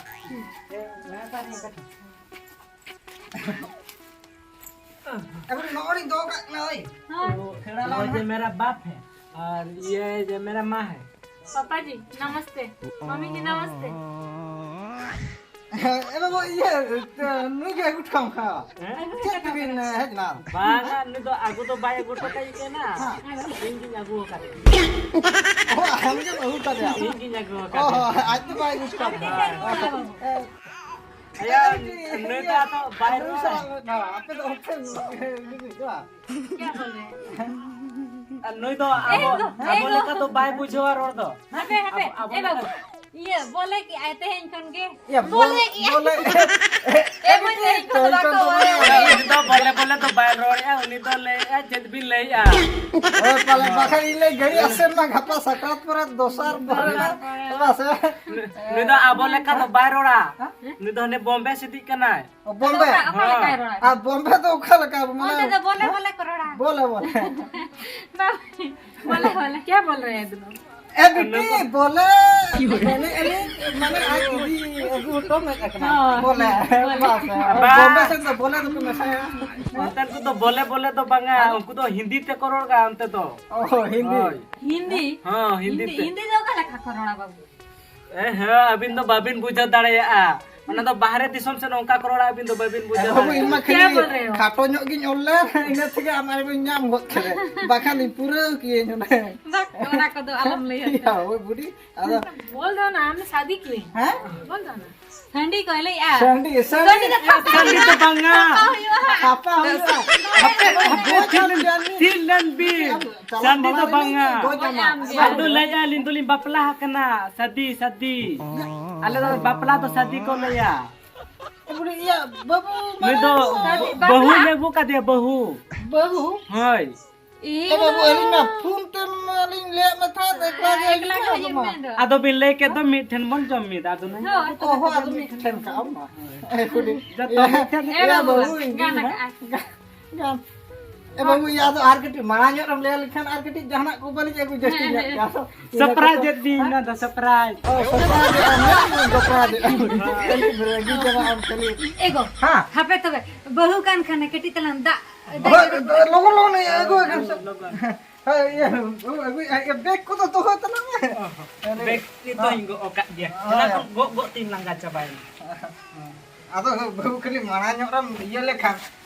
ᱮᱵᱟᱨ ᱱᱚᱜᱼᱚᱭ ᱫᱚᱦᱚ ᱠᱟᱜ ᱠᱟᱱᱟ, ᱳᱭ᱾ ᱦᱮᱸ᱾ वो, वो जो मेरा बाप है और ये जो मेरा माँ है। पापा जी, नमस्ते। मम्मी जी, नमस्ते। ᱮ ᱵᱟᱵᱟ, ᱤᱭᱟᱹ, ᱱᱩᱭ ᱜᱮ ᱟᱹᱜᱩ ᱦᱚᱴᱚ ᱠᱟᱢ ᱠᱷᱟᱱ᱾ ᱦᱮᱸ? ᱪᱮᱫ ᱛᱮᱵᱤᱱ ᱦᱮᱡ ᱮᱱᱟ? ᱵᱟᱝᱟ, ᱱᱩᱭ ᱫᱚ ᱟᱹᱜᱩ ᱫᱚ ᱵᱟᱭ ᱟᱹᱜᱩ ᱦᱚᱴᱚ ᱠᱟᱜ ᱠᱟᱱᱟ᱾ ᱦᱮᱸ᱾ ᱤᱧ ᱜᱤᱧ ᱟᱹᱜᱩ ᱟᱠᱟᱫᱮᱭᱟ᱾ ᱚ, ᱟᱢ ᱜᱮᱢ ᱟᱹᱜᱩ ᱠᱟᱫᱮᱭᱟ? ᱤᱧ ᱜᱤᱧ ᱟᱹᱜᱩ ᱟᱠᱟᱫᱮᱭᱟ᱾ ᱚ, ᱟᱡ ᱫᱚ ᱵᱟᱭ ᱟᱹᱜᱩ ᱦᱚᱴᱚ ᱠᱟᱫᱮᱭᱟ᱾ ᱦᱳᱭ᱾ ᱚ, ᱦᱮᱸ᱾ ᱟᱭᱟ, ᱱᱩᱭ ᱫᱚ ᱟᱫᱚ ᱵᱟᱭ ᱨᱚᱲᱟ᱾ ᱟᱯᱮ ᱫᱚ ᱚᱱᱛᱮ ᱠᱮ ᱵᱚᱞ ᱨᱮ ᱦᱮᱸ? ᱟᱨ ᱱᱩᱭ ᱫᱚ ᱟᱵᱚ, ᱮ ᱜᱚ, ᱮ ᱟᱵᱚ ᱜᱚ᱾ ᱞᱮᱠᱟ ᱫᱚ ᱵᱟᱭ ᱵᱩᱡᱷᱟᱹᱣᱟ ᱨᱚᱲ ᱫᱚ᱾ ᱦᱟᱯᱮ, ᱦᱟᱯᱮ, ᱟᱵᱚ, ᱟᱵᱚ ᱮ ᱞᱮᱠᱟ ᱵᱟᱹᱵᱩ᱾ ᱫᱚ ᱤᱭᱟᱹ, ᱵᱚᱞᱮ ᱠᱮᱜᱼᱟᱭ ᱛᱮᱦᱮᱧ ᱠᱷᱚᱱ ᱜᱮ᱾ ᱤᱭᱟᱹ, ᱵᱚᱞᱮ ᱵᱚᱞ, ᱠᱮᱜᱼᱟᱭ᱾ ᱵᱚᱞᱮ᱾ ᱮ ᱢᱟᱹᱭ, ᱛᱮᱦᱮᱧ ᱠᱷᱚᱱ ᱫᱚ ᱵᱟᱠᱚ ᱵᱚᱞᱮ᱾ ᱩᱱᱤ ᱫᱚ ᱵᱚᱞᱮ ᱵᱚᱞᱮ ᱫᱚ ᱵᱟᱭ ᱨᱚᱲᱮᱜᱼᱟ, ᱩᱱᱤ ᱫᱚ ᱞᱟᱹᱭᱮᱜᱼᱟ, ᱪᱮᱫ ᱵᱤᱱ ᱞᱟᱹᱭᱮᱜᱼᱟ? ᱦᱳᱭ, ᱯᱟᱞᱮ ᱵᱟᱠᱷᱟᱱ ᱤᱧ ᱞᱟᱹᱭ ᱜᱟᱹᱲᱤ ᱟᱥᱮᱱ ᱢᱟ ᱜᱟᱯᱟ ᱥᱟᱠᱨᱟᱛ ᱯᱚᱨᱮ ᱫᱚᱥᱟᱨ ᱯᱚᱨᱮ ᱱᱟ, ᱵᱟᱥᱮ? ᱱᱩᱭ ᱫᱚ ᱟᱵᱚ ᱞᱮᱠᱟ ᱫᱚ ᱵᱟᱭ ᱨᱚᱲᱟ᱾ ᱱᱩᱭ ᱫᱚ ᱦᱟᱱᱮ ᱵᱚᱢᱵᱮ ᱥᱤᱴᱤᱜ ᱠᱟᱱᱟᱭ᱾ ᱚ, ᱵᱚᱢᱵᱮ? ᱚᱠᱟ, ᱚᱠᱟ ᱞᱮᱠᱟᱭ ᱨᱚᱲᱟ? ᱟᱨ ᱵᱚᱢᱵᱮ ᱫᱚ ᱚᱠᱟ ᱞᱮᱠᱟ? ᱢᱟᱱᱮ, ᱚᱱᱛᱮ ᱫᱚ ᱵᱚᱞᱮ ᱦᱮᱸ? ᱵᱚᱞᱮ ᱠᱚ ᱨᱚᱲᱟ᱾ ᱵᱚᱞᱮ, ᱵᱚᱞᱮ᱾ ᱵᱟᱵ-, ᱵᱚᱞᱮ, ᱵᱚᱞᱮ᱾ ᱠᱮ ᱵᱚᱞ ᱨᱮ ᱮᱠᱫᱚᱢ? ᱮ ᱵᱤᱴᱤ, ᱵᱚᱞᱮ, ᱵᱚᱞᱮ, ᱮ, ᱢᱟᱱᱮ ᱟᱡ ᱫᱤᱫᱤ ᱟᱹᱜᱩ ᱦᱚᱴᱚ ᱢᱮ ᱠᱟᱱᱟ᱾ ᱦᱳᱭ᱾ ᱵᱚᱞᱮ, ᱵᱚᱞᱮ᱾ ᱵᱟᱥ᱾ ᱵᱟᱵᱟ᱾ ᱵᱚᱢᱵᱮ ᱥᱮᱫ ᱫᱚ ᱵᱚᱞᱮ ᱫᱚᱠᱚ ᱢᱮᱥᱟᱭᱟ᱾ ᱚᱱᱛᱮᱱ ᱠᱚᱫᱚ ᱵᱚᱞᱮ, ᱵᱚᱞᱮ ᱫᱚ ᱵᱟᱝᱟ, ᱩᱱᱠᱩ ᱫᱚ ᱦᱤᱱᱫᱤ ᱛᱮᱠᱚ ᱨᱚᱲᱟ ᱚᱱᱛᱮ ᱫᱚ᱾ ᱚ, ᱦᱤᱱᱫᱤ᱾ ᱦᱳᱭ᱾ ᱦᱤᱱᱫᱤ? ᱦᱚᱸ, ᱦᱤᱱᱫᱤ ᱦᱤᱱᱫᱤ, ᱛᱮ᱾ ᱦᱤᱱᱫᱤ ᱫᱚ ᱚᱠᱟ ᱞᱮᱠᱟ ᱠᱚ ᱨᱚᱲᱟ ᱵᱟᱹᱵᱩ? ᱮ ᱦᱮᱸ, ᱟᱹᱵᱤᱱ ᱫᱚ ᱵᱟᱵᱤᱱ ᱵᱩᱡᱷᱟᱹᱣ ᱫᱟᱲᱮᱭᱟᱜᱼᱟ᱾ ᱚᱱᱟ ᱫᱚ ᱵᱟᱦᱨᱮ ᱫᱤᱥᱚᱢ ᱥᱮᱫ ᱚᱱᱠᱟ ᱠᱚ ᱨᱚᱲᱟ, ᱟᱹᱵᱤᱱ ᱫᱚ ᱵᱟᱹᱵᱤᱱ ᱵᱩᱡᱷᱟᱹᱣ ᱵᱟᱹᱵᱩ, ᱤᱧ ᱢᱟ ᱫᱟᱲᱮᱭᱟᱜᱼᱟ᱾ ᱠᱷᱟᱹᱞᱤ ᱠᱷᱟᱴᱚ ᱧᱚᱜ ᱜᱤᱧ ᱚᱞ ᱞᱮᱫ, ᱤᱱᱟᱹ ᱛᱮᱜᱮ ᱟᱢ ᱟᱨ ᱵᱤᱱ ᱧᱟᱢ ᱜᱚᱫ ᱠᱮᱫ᱾ ᱵᱟᱠᱷᱟᱱ ᱤᱧ ᱯᱩᱨᱟᱹᱣ ᱠᱤᱭᱟᱹᱧ ᱚᱱᱟ᱾ ᱵᱟᱠ, ᱚᱱᱟ ᱠᱚᱫᱚ ᱟᱞᱚᱢ ᱞᱟᱹᱭᱟ᱾ ᱤᱭᱟ, ᱳᱭ ᱵᱩᱰᱷᱤ, ᱟᱫᱚ ᱵᱚᱞ ᱫᱚ ᱱᱟ, ᱟᱢ ᱥᱟᱫᱤ ᱠᱤ? ᱦᱮᱸ? ᱵᱚᱞ ᱫᱚ ᱱᱟ᱾ ᱥᱟᱺᱰᱤ ᱠᱚ ᱞᱟᱹᱭᱮᱜᱼᱟ᱾ ᱥᱟᱺᱰᱤ, ᱥᱟᱺᱰᱤ᱾ ᱥᱟᱺᱰᱤ ᱫᱚ ᱛᱷᱟᱯᱟ ᱥᱟᱺᱰᱤ ᱫᱚ ᱵᱟᱝᱟ᱾ ᱦᱩᱭᱩᱜᱼᱟ᱾ ᱛᱷᱟᱯᱟ ᱦᱩᱭᱩᱜᱼᱟ᱾ ᱦᱟᱯᱮ, ᱦᱟᱯᱮ, ᱛᱷᱤᱨ ᱞᱮᱱ, ᱛᱷᱤᱨ ᱞᱮᱱ ᱵᱤᱱ᱾ ᱥᱟᱺᱰᱤ ᱫᱚ ᱵᱟᱝᱟ᱾ ᱜᱚᱡ ᱟᱢᱟ᱾ ᱟᱫᱚ ᱞᱟᱹᱭᱮᱜᱼᱟ, ᱟᱹᱞᱤᱧ ᱫᱚᱞᱤᱧ ᱵᱟᱯᱞᱟ ᱟᱠᱟᱱᱟ᱾ ᱥᱟᱫᱤ, ᱥᱟᱫᱤ᱾ ᱟᱞᱮ ᱫᱚ ᱵᱟᱯᱞᱟ ᱫᱚ ᱥᱟᱫᱤ ᱠᱚ ᱞᱟᱹᱭᱟ᱾ ᱵᱩᱰᱷᱤ, ᱤᱭᱟᱹ, ᱵᱟᱹᱵᱩ, ᱱᱩᱭ ᱫᱚ ᱢᱟᱱᱮ ᱵᱟᱹᱦᱩ ᱞᱮ ᱟᱹᱜᱩ ᱠᱟᱫᱮᱭᱟ, ᱵᱟᱹᱦᱩ᱾ ᱵᱟᱹᱦᱩ? ᱦᱳᱭ᱾ ᱤᱧ ᱮ ᱵᱟᱹᱵᱩ, ᱟᱹᱞᱤᱧ ᱢᱟ ᱯᱷᱳᱱ ᱛᱮ ᱢᱟᱞᱤᱧ ᱞᱟᱹᱭᱟᱫ ᱢᱮ ᱛᱟᱦᱮᱸᱫ, ᱮᱠᱞᱟ ᱜᱮ ᱦᱮᱸ, ᱮᱠᱞᱟ ᱜᱮ ᱦᱤᱡᱩᱜ ᱢᱮ ᱫᱚ᱾ ᱟᱫᱚ ᱵᱤᱱ ᱞᱟᱹᱭ ᱠᱮᱫ ᱫᱚ ᱢᱤᱫ ᱴᱷᱮᱱ ᱵᱚᱱ ᱡᱚᱢ ᱢᱤᱫᱟ, ᱟᱫᱚ ᱱᱩᱭ ᱦᱳᱭ, ᱫᱚ ᱚ, ᱦᱚᱸ, ᱟᱫᱚ ᱢᱤᱫ ᱴᱷᱮᱱ ᱠᱟᱜ ᱢᱟ᱾ ᱮ, ᱠᱩᱞᱤ᱾ ᱡᱚᱛᱚ ᱢᱤᱫ ᱴᱷᱮᱱ᱾ ᱮ ᱵᱟᱹᱵᱩ, ᱤᱧ ᱜᱟᱱ ᱜᱮ ᱦᱟᱸᱜ᱾ ᱟᱠᱟᱜᱼᱟ᱾ ᱜᱟᱱ᱾ ᱮ ᱵᱟᱹᱵᱩ, ᱤᱭᱟᱹ, ᱟᱫᱚ ᱟᱨ ᱠᱟᱹᱴᱤᱡ ᱢᱟᱲᱟᱝ ᱧᱚᱜ ᱨᱮᱢ ᱞᱟᱹᱭ ᱞᱮᱠᱷᱟᱱ ᱟᱨ ᱠᱟᱹᱴᱤᱡ ᱡᱟᱦᱟᱱᱟᱜ ᱠᱚ ᱵᱟᱹᱞᱤᱧ ᱟᱹᱜᱩ ᱡᱟᱹᱥᱛᱤ ᱦᱮᱸ, ᱧᱚᱜ ᱦᱮᱸ᱾ ᱠᱮᱭᱟ᱾ ᱟᱫᱚ ᱤᱱᱟᱹ surprise ᱠᱟᱛᱮ ᱮᱫ ᱵᱤᱱ, ᱦᱮᱸ? ᱚᱱᱟ ᱫᱚ surprise ᱮᱫ ᱵᱤᱱ᱾ ᱠᱷᱟᱹᱞᱤ ᱵᱤᱱ ᱨᱟᱹᱜᱤ ᱪᱟᱵᱟᱜ ᱟᱢ ᱠᱷᱟᱹᱞᱤ᱾ ᱮ ᱜᱚ, ᱦᱮᱸ᱾ ᱦᱟᱯᱮ ᱛᱚᱵᱮ, ᱵᱟᱹᱦᱩ ᱠᱟᱱ ᱠᱷᱟᱱᱮ ᱠᱟᱹᱴᱤᱡ ᱛᱟᱞᱟᱝ ᱫᱟᱜ ᱦᱳᱭ, ᱞᱚᱜᱚᱱ, ᱞᱚᱜᱚᱱ ᱟᱹᱜᱩ ᱟᱠᱟᱱ ᱥᱮ᱾ ᱞᱚᱜᱚᱱ᱾ ᱦᱳᱭ, ᱤᱭᱟᱹ, ᱟᱹᱜᱩ, ᱟᱹᱜᱩ, ᱤᱭᱟᱹ, bag ᱠᱚᱫᱚ ᱫᱚᱦᱚ ᱛᱟᱞᱟᱝ ᱢᱮ᱾ ᱚ, ᱦᱚᱸ᱾ ᱟᱨᱮ, bag ᱱᱤᱛᱚᱜ ᱦᱚᱸ᱾ ᱤᱧ ᱜᱚᱜ ᱟᱠᱟᱫ ᱜᱮᱭᱟ᱾ ᱦᱳᱭ᱾ ᱚᱱᱟ ᱠᱷᱚᱱ ᱜᱚᱜ, ᱜᱚᱜ ᱛᱤᱧ ᱞᱟᱸᱜᱟ ᱪᱟᱵᱟᱭᱮᱱᱟ᱾ ᱟᱫᱚ ᱵᱟᱹᱵᱩ, ᱠᱷᱟᱹᱞᱤ ᱢᱟᱲᱟᱝ ᱧᱚᱜ ᱨᱮᱢ ᱤᱭᱟᱹ ᱞᱮᱠᱷᱟᱱ,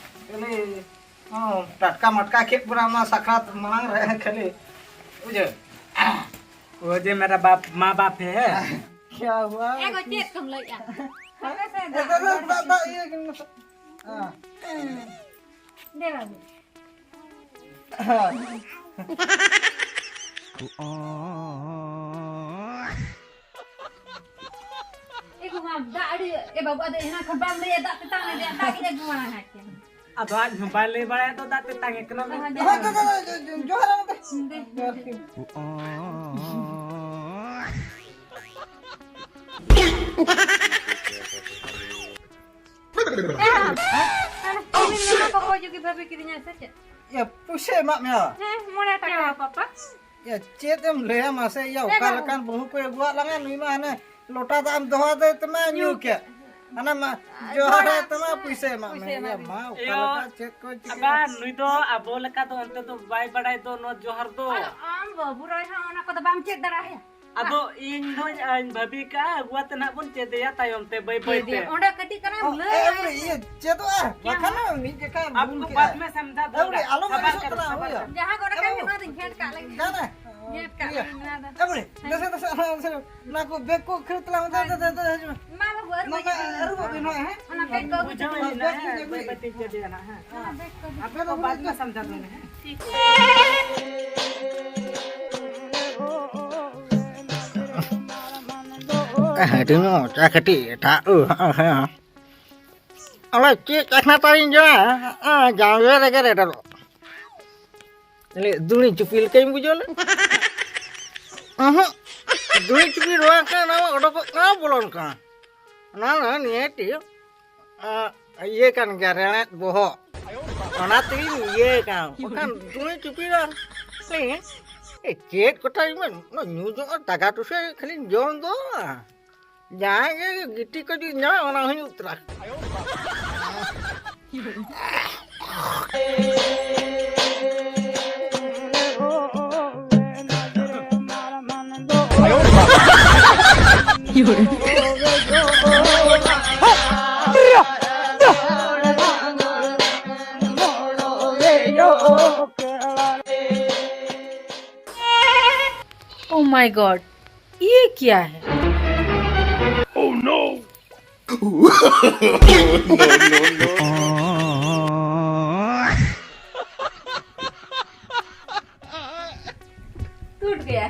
ᱠᱷᱟᱹᱞᱤ, ᱦᱚᱸ, ᱴᱟᱴᱠᱟ ᱢᱟᱴᱠᱟ ᱠᱮᱫ ᱵᱚᱱᱟ ᱚᱱᱟ ᱥᱟᱠᱨᱟᱛ ᱢᱟᱲᱟᱝ ᱨᱮ, ᱠᱷᱟᱹᱞᱤ, ᱵᱩᱡᱷᱟᱹᱣ? ᱳ ᱡᱮ ᱢᱮᱨᱟ ᱵᱟᱯ, ᱢᱟ ᱵᱟᱯ ᱦᱮ᱾ ᱠᱭᱟ ᱦᱩᱣᱟ? ᱮ ᱜᱚ, ᱪᱮᱫ ᱠᱚᱢ ᱞᱟᱹᱭᱮᱜᱼᱟ? ᱦᱟᱯᱮ ᱥᱮ, ᱫᱟᱜ, ᱫᱟᱜ, ᱫᱟᱜ, ᱫᱟᱜ, ᱫᱟᱜ ᱤᱭᱟᱹ ᱠᱤᱱ ᱢᱮᱥᱮ᱾ ᱦᱮᱸ᱾ ᱫᱮ ᱵᱟᱹᱵᱩ᱾ ᱦᱮᱸ᱾ ᱮ ᱜᱚ ᱢᱟ, ᱫᱟᱜ ᱟᱹᱰᱤ, ᱮ ᱵᱟᱹᱵᱩ, ᱟᱫᱚ ᱮᱱᱟᱝ ᱠᱷᱚᱱ ᱵᱟᱢ ᱞᱟᱹᱭᱟ, ᱫᱟᱜ ᱛᱮᱛᱟᱝ ᱞᱮᱫᱮᱭᱟ, ᱫᱟᱜ ᱜᱮ ᱟᱹᱜᱩ ᱢᱟᱲᱟᱝ ᱟᱭ ᱠᱟᱱᱟ᱾ ᱟᱫᱚ ᱟᱡ ᱦᱚᱸ ᱵᱟᱭ ᱞᱟᱹᱭ ᱵᱟᱲᱟᱭᱟ ᱛᱚ, ᱫᱟᱜ ᱛᱮᱛᱟᱝ ᱮ ᱠᱟᱱᱟ ᱢᱮᱱᱛᱮ᱾ ᱦᱳᱭ, ᱦᱳᱭ, ᱦᱳᱭ, ᱦᱳᱭ, ᱡᱚᱦᱟᱨ ᱜᱚᱢᱠᱮ᱾ ᱫᱮ᱾ ᱡᱚᱦᱟᱨ ᱜᱮ᱾ ᱮ, ᱦᱟᱱᱮ ᱠᱟᱹᱢᱤ ᱢᱮᱱᱟᱜ ᱠᱚ ᱠᱚ ᱡᱩᱜᱤ ᱵᱷᱟᱵᱤ ᱠᱤᱫᱤᱧᱟ ᱥᱮ ᱪᱮᱫ? ᱭᱟ, ᱯᱩᱭᱥᱟᱹ ᱮᱢᱟᱜ ᱢᱮᱭᱟ᱾ ᱦᱮᱸ, ᱢᱚᱬᱮ ᱴᱟᱠᱟ᱾ ᱪᱮᱫ ᱦᱚᱸ ᱯᱟᱯᱟ? ᱭᱟ, ᱪᱮᱫ ᱮᱢ ᱞᱟᱹᱭᱟ ᱢᱟᱥᱮ? ᱭᱟ, ᱮ ᱚᱠᱟ ᱵᱟᱹᱵᱩ᱾ ᱞᱮᱠᱟᱱ ᱵᱟᱹᱦᱩ ᱠᱚ ᱟᱹᱜᱩᱣᱟᱜ ᱞᱟᱝᱟ, ᱱᱩᱭ ᱢᱟ ᱦᱟᱱᱮ ᱞᱚᱴᱟ ᱫᱟᱜ ᱮᱢ ᱫᱚᱦᱚ ᱟᱫᱮ ᱛᱮᱢᱟ ᱧᱩ ᱧᱩ ᱠᱮᱫ᱾ ᱠᱮᱫ᱾ ᱦᱟᱱᱟ ᱢᱟ ᱟᱨ ᱡᱚᱦᱟᱨ ᱡᱚᱦᱟᱨ ᱟᱭ ᱛᱮᱢᱟ ᱛᱮᱢᱟ ᱯᱩᱭᱥᱟᱹ ᱮᱢᱟᱜ ᱯᱩᱭᱥᱟᱹ ᱢᱮ᱾ ᱮᱢᱟᱜ ᱭᱟ, ᱢᱮ᱾ ᱢᱟ, ᱚᱠᱟ ᱮᱭᱳ, ᱞᱮᱠᱟ ᱪᱮᱫ ᱠᱚ ᱪᱤᱠᱟᱹᱭᱟ? ᱟᱵᱟ, ᱱᱩᱭ ᱫᱚ ᱟᱵᱚ ᱞᱮᱠᱟ ᱫᱚ ᱚᱱᱛᱮ ᱫᱚ ᱵᱟᱭ ᱵᱟᱲᱟᱭ ᱫᱚ ᱱᱚᱣᱟ ᱡᱚᱦᱟᱨ ᱫᱚ᱾ ᱟᱨ ᱟᱢ ᱵᱟᱹᱵᱩ ᱨᱚᱭ ᱦᱚᱸ ᱚᱱᱟ ᱠᱚᱫᱚ ᱵᱟᱢ ᱪᱮᱫ ᱫᱟᱲᱮᱭᱟᱭᱟ᱾ ᱟᱫᱚ ᱤᱧ ᱫᱚᱧ, ᱟᱧ ᱵᱷᱟᱹᱵᱤ ᱠᱟᱜᱼᱟ, ᱟᱹᱜᱩ ᱟᱛᱮ ᱱᱟᱦᱟᱜ ᱵᱚᱱ ᱪᱮᱫᱮᱭᱟ ᱛᱟᱭᱚᱢ ᱛᱮ, ᱵᱟᱹᱭ ᱵᱟᱹᱭ ᱪᱮᱫ ᱛᱮ᱾ ᱮᱢ? ᱚᱸᱰᱮ ᱠᱟᱹᱴᱤᱡ ᱪᱟᱞᱟᱝ ᱚ, ᱞᱟᱹᱭ ᱮ, ᱟᱭ ᱮ, ᱢᱮ᱾ ᱤᱭᱟᱹ, ᱪᱮᱫᱚᱜᱼᱟ᱾ ᱪᱮᱫ ᱵᱟᱠᱷᱟᱱ ᱮᱢ? ᱢᱤᱫ ᱡᱚᱠᱷᱟ ᱟᱯᱠᱳ ᱵᱷᱩᱞ ᱵᱟᱫ ᱠᱮᱫᱟ᱾ ᱢᱮ ᱥᱟᱢᱡᱷᱟ ᱮ, ᱫᱩᱸᱜᱟ᱾ ᱟᱞᱚᱢ ᱥᱟᱵᱟᱨ ᱟᱹᱲᱤᱥᱚᱜ ᱠᱟᱨᱳ, ᱠᱟᱱᱟ, ᱥᱟᱵᱟᱨ ᱦᱳᱭ᱾ ᱠᱟᱨᱳ᱾ ᱡᱟᱦᱟᱸ ᱜᱚᱰᱟ ᱚᱱᱟ ᱠᱟᱹᱢᱤ ᱢᱟ᱾ ᱚᱱᱟ ᱫᱚᱧ ᱜᱷᱮᱸᱴ ᱠᱟᱜ ᱞᱮᱜᱮ᱾ ᱦᱮᱸ, ᱜᱷᱮᱸᱴ ᱠᱟᱜ ᱴᱷᱤᱠ ᱜᱮᱭᱟ᱾ ᱞᱮᱜᱮ ᱱᱚᱣᱟ ᱫᱚ᱾ ᱮ, ᱵᱩᱰᱷᱤ, ᱦᱮᱸ᱾ ᱱᱟᱥᱮ, ᱱᱟᱥᱮ, ᱱᱟᱥᱮ, ᱱᱚᱣᱟ ᱠᱚ ᱵᱮᱜᱽ ᱠᱚ ᱠᱷᱟᱹᱲ ᱛᱟᱞᱟᱝ ᱢᱮ᱾ ᱫᱮ, ᱫᱮ, ᱫᱮ, ᱫᱮ, ᱦᱤᱡᱩᱜ ᱢᱮ᱾ ᱢᱟ ᱵᱟᱹᱵᱩ, ᱟᱹᱨᱩᱵ ᱱᱚᱣᱟ ᱦᱤᱡᱩᱜ ᱢᱮ᱾ ᱟᱹᱨᱩᱵᱚᱜ ᱵᱤᱱ ᱦᱚᱸ, ᱦᱮᱸ? ᱚᱱᱟ ᱵᱮᱜᱽ ᱠᱚ ᱵᱮᱜᱽ ᱵᱩᱡᱷᱟᱹᱣ ᱠᱚ ᱦᱩᱭᱱᱟ, ᱵᱮᱜᱽ ᱦᱮᱸ, ᱠᱚ ᱵᱟᱹᱭ ᱵᱟᱹᱭ ᱛᱮ ᱪᱮᱫ ᱮᱱᱟ, ᱦᱮᱸ᱾ ᱚᱱᱟ ᱵᱮᱜᱽ ᱠᱚ ᱟᱯᱮ ᱫᱚ ᱵᱟᱫ ᱢᱮ ᱥᱟᱢᱡᱷᱟ ᱫᱚ, ᱦᱮᱸ᱾ ᱦᱟᱹᱴᱤᱧ ᱢᱚᱪᱟ ᱠᱟᱹᱴᱤᱡ ᱮᱴᱟᱜ, ᱦᱮᱸ᱾ ᱚᱱᱟ ᱪᱮᱫ ᱪᱟᱠᱷᱱᱟ ᱛᱟᱨᱤᱧ ᱡᱚᱢᱟ? ᱡᱟᱸᱜᱮ ᱨᱮᱜᱮ ᱨᱮᱰᱚᱞᱚᱜ᱾ ᱞᱟᱹᱭ, ᱫᱩᱲᱤ ᱪᱩᱯᱤ ᱞᱮᱠᱟᱧ ᱵᱩᱡᱷᱟᱹᱣ ᱞᱮᱫ᱾ ᱚᱦᱚᱸ, ᱫᱩᱲᱤ ᱪᱩᱯᱤ ᱱᱚᱣᱟ ᱠᱟᱱᱟ, ᱱᱚᱣᱟ ᱚᱰᱚᱠᱚᱜ ᱠᱟᱱᱟ, ᱵᱚᱞᱚᱱ ᱠᱟᱱᱟ᱾ ᱚᱱᱟ ᱫᱚ ᱱᱤᱭᱟᱹ ᱴᱤᱭᱩᱵ, ᱟᱸ, ᱤᱭᱟᱹ ᱠᱟᱱ ᱜᱮᱭᱟ, ᱨᱮᱲᱮᱫ ᱵᱚᱦᱚᱜ᱾ ᱚᱱᱟ ᱛᱮᱜᱤᱧ ᱤᱭᱟᱹ ᱠᱟᱱᱟ᱾ ᱵᱟᱠᱷᱟᱱ ᱫᱩᱲᱤ ᱪᱩᱯᱤ ᱫᱚ, ᱮ, ᱪᱮᱫ ᱠᱚᱴᱟ ᱧᱩ ᱧᱚᱜ ᱫᱟᱠᱟ ᱴᱩᱥᱟᱹ ᱠᱷᱟᱹᱞᱤᱧ ᱡᱚᱢ ᱫᱚ᱾ ᱡᱟᱦᱟᱸᱭ ᱜᱮ ᱜᱤᱴᱤ ᱠᱚ ᱡᱩᱫᱤ ᱧᱟᱢᱟ, ᱚᱱᱟ ᱦᱚᱸᱧ ᱩᱛᱨᱟ᱾ Oh my God, ये क्या है? Oh no! टूट गया।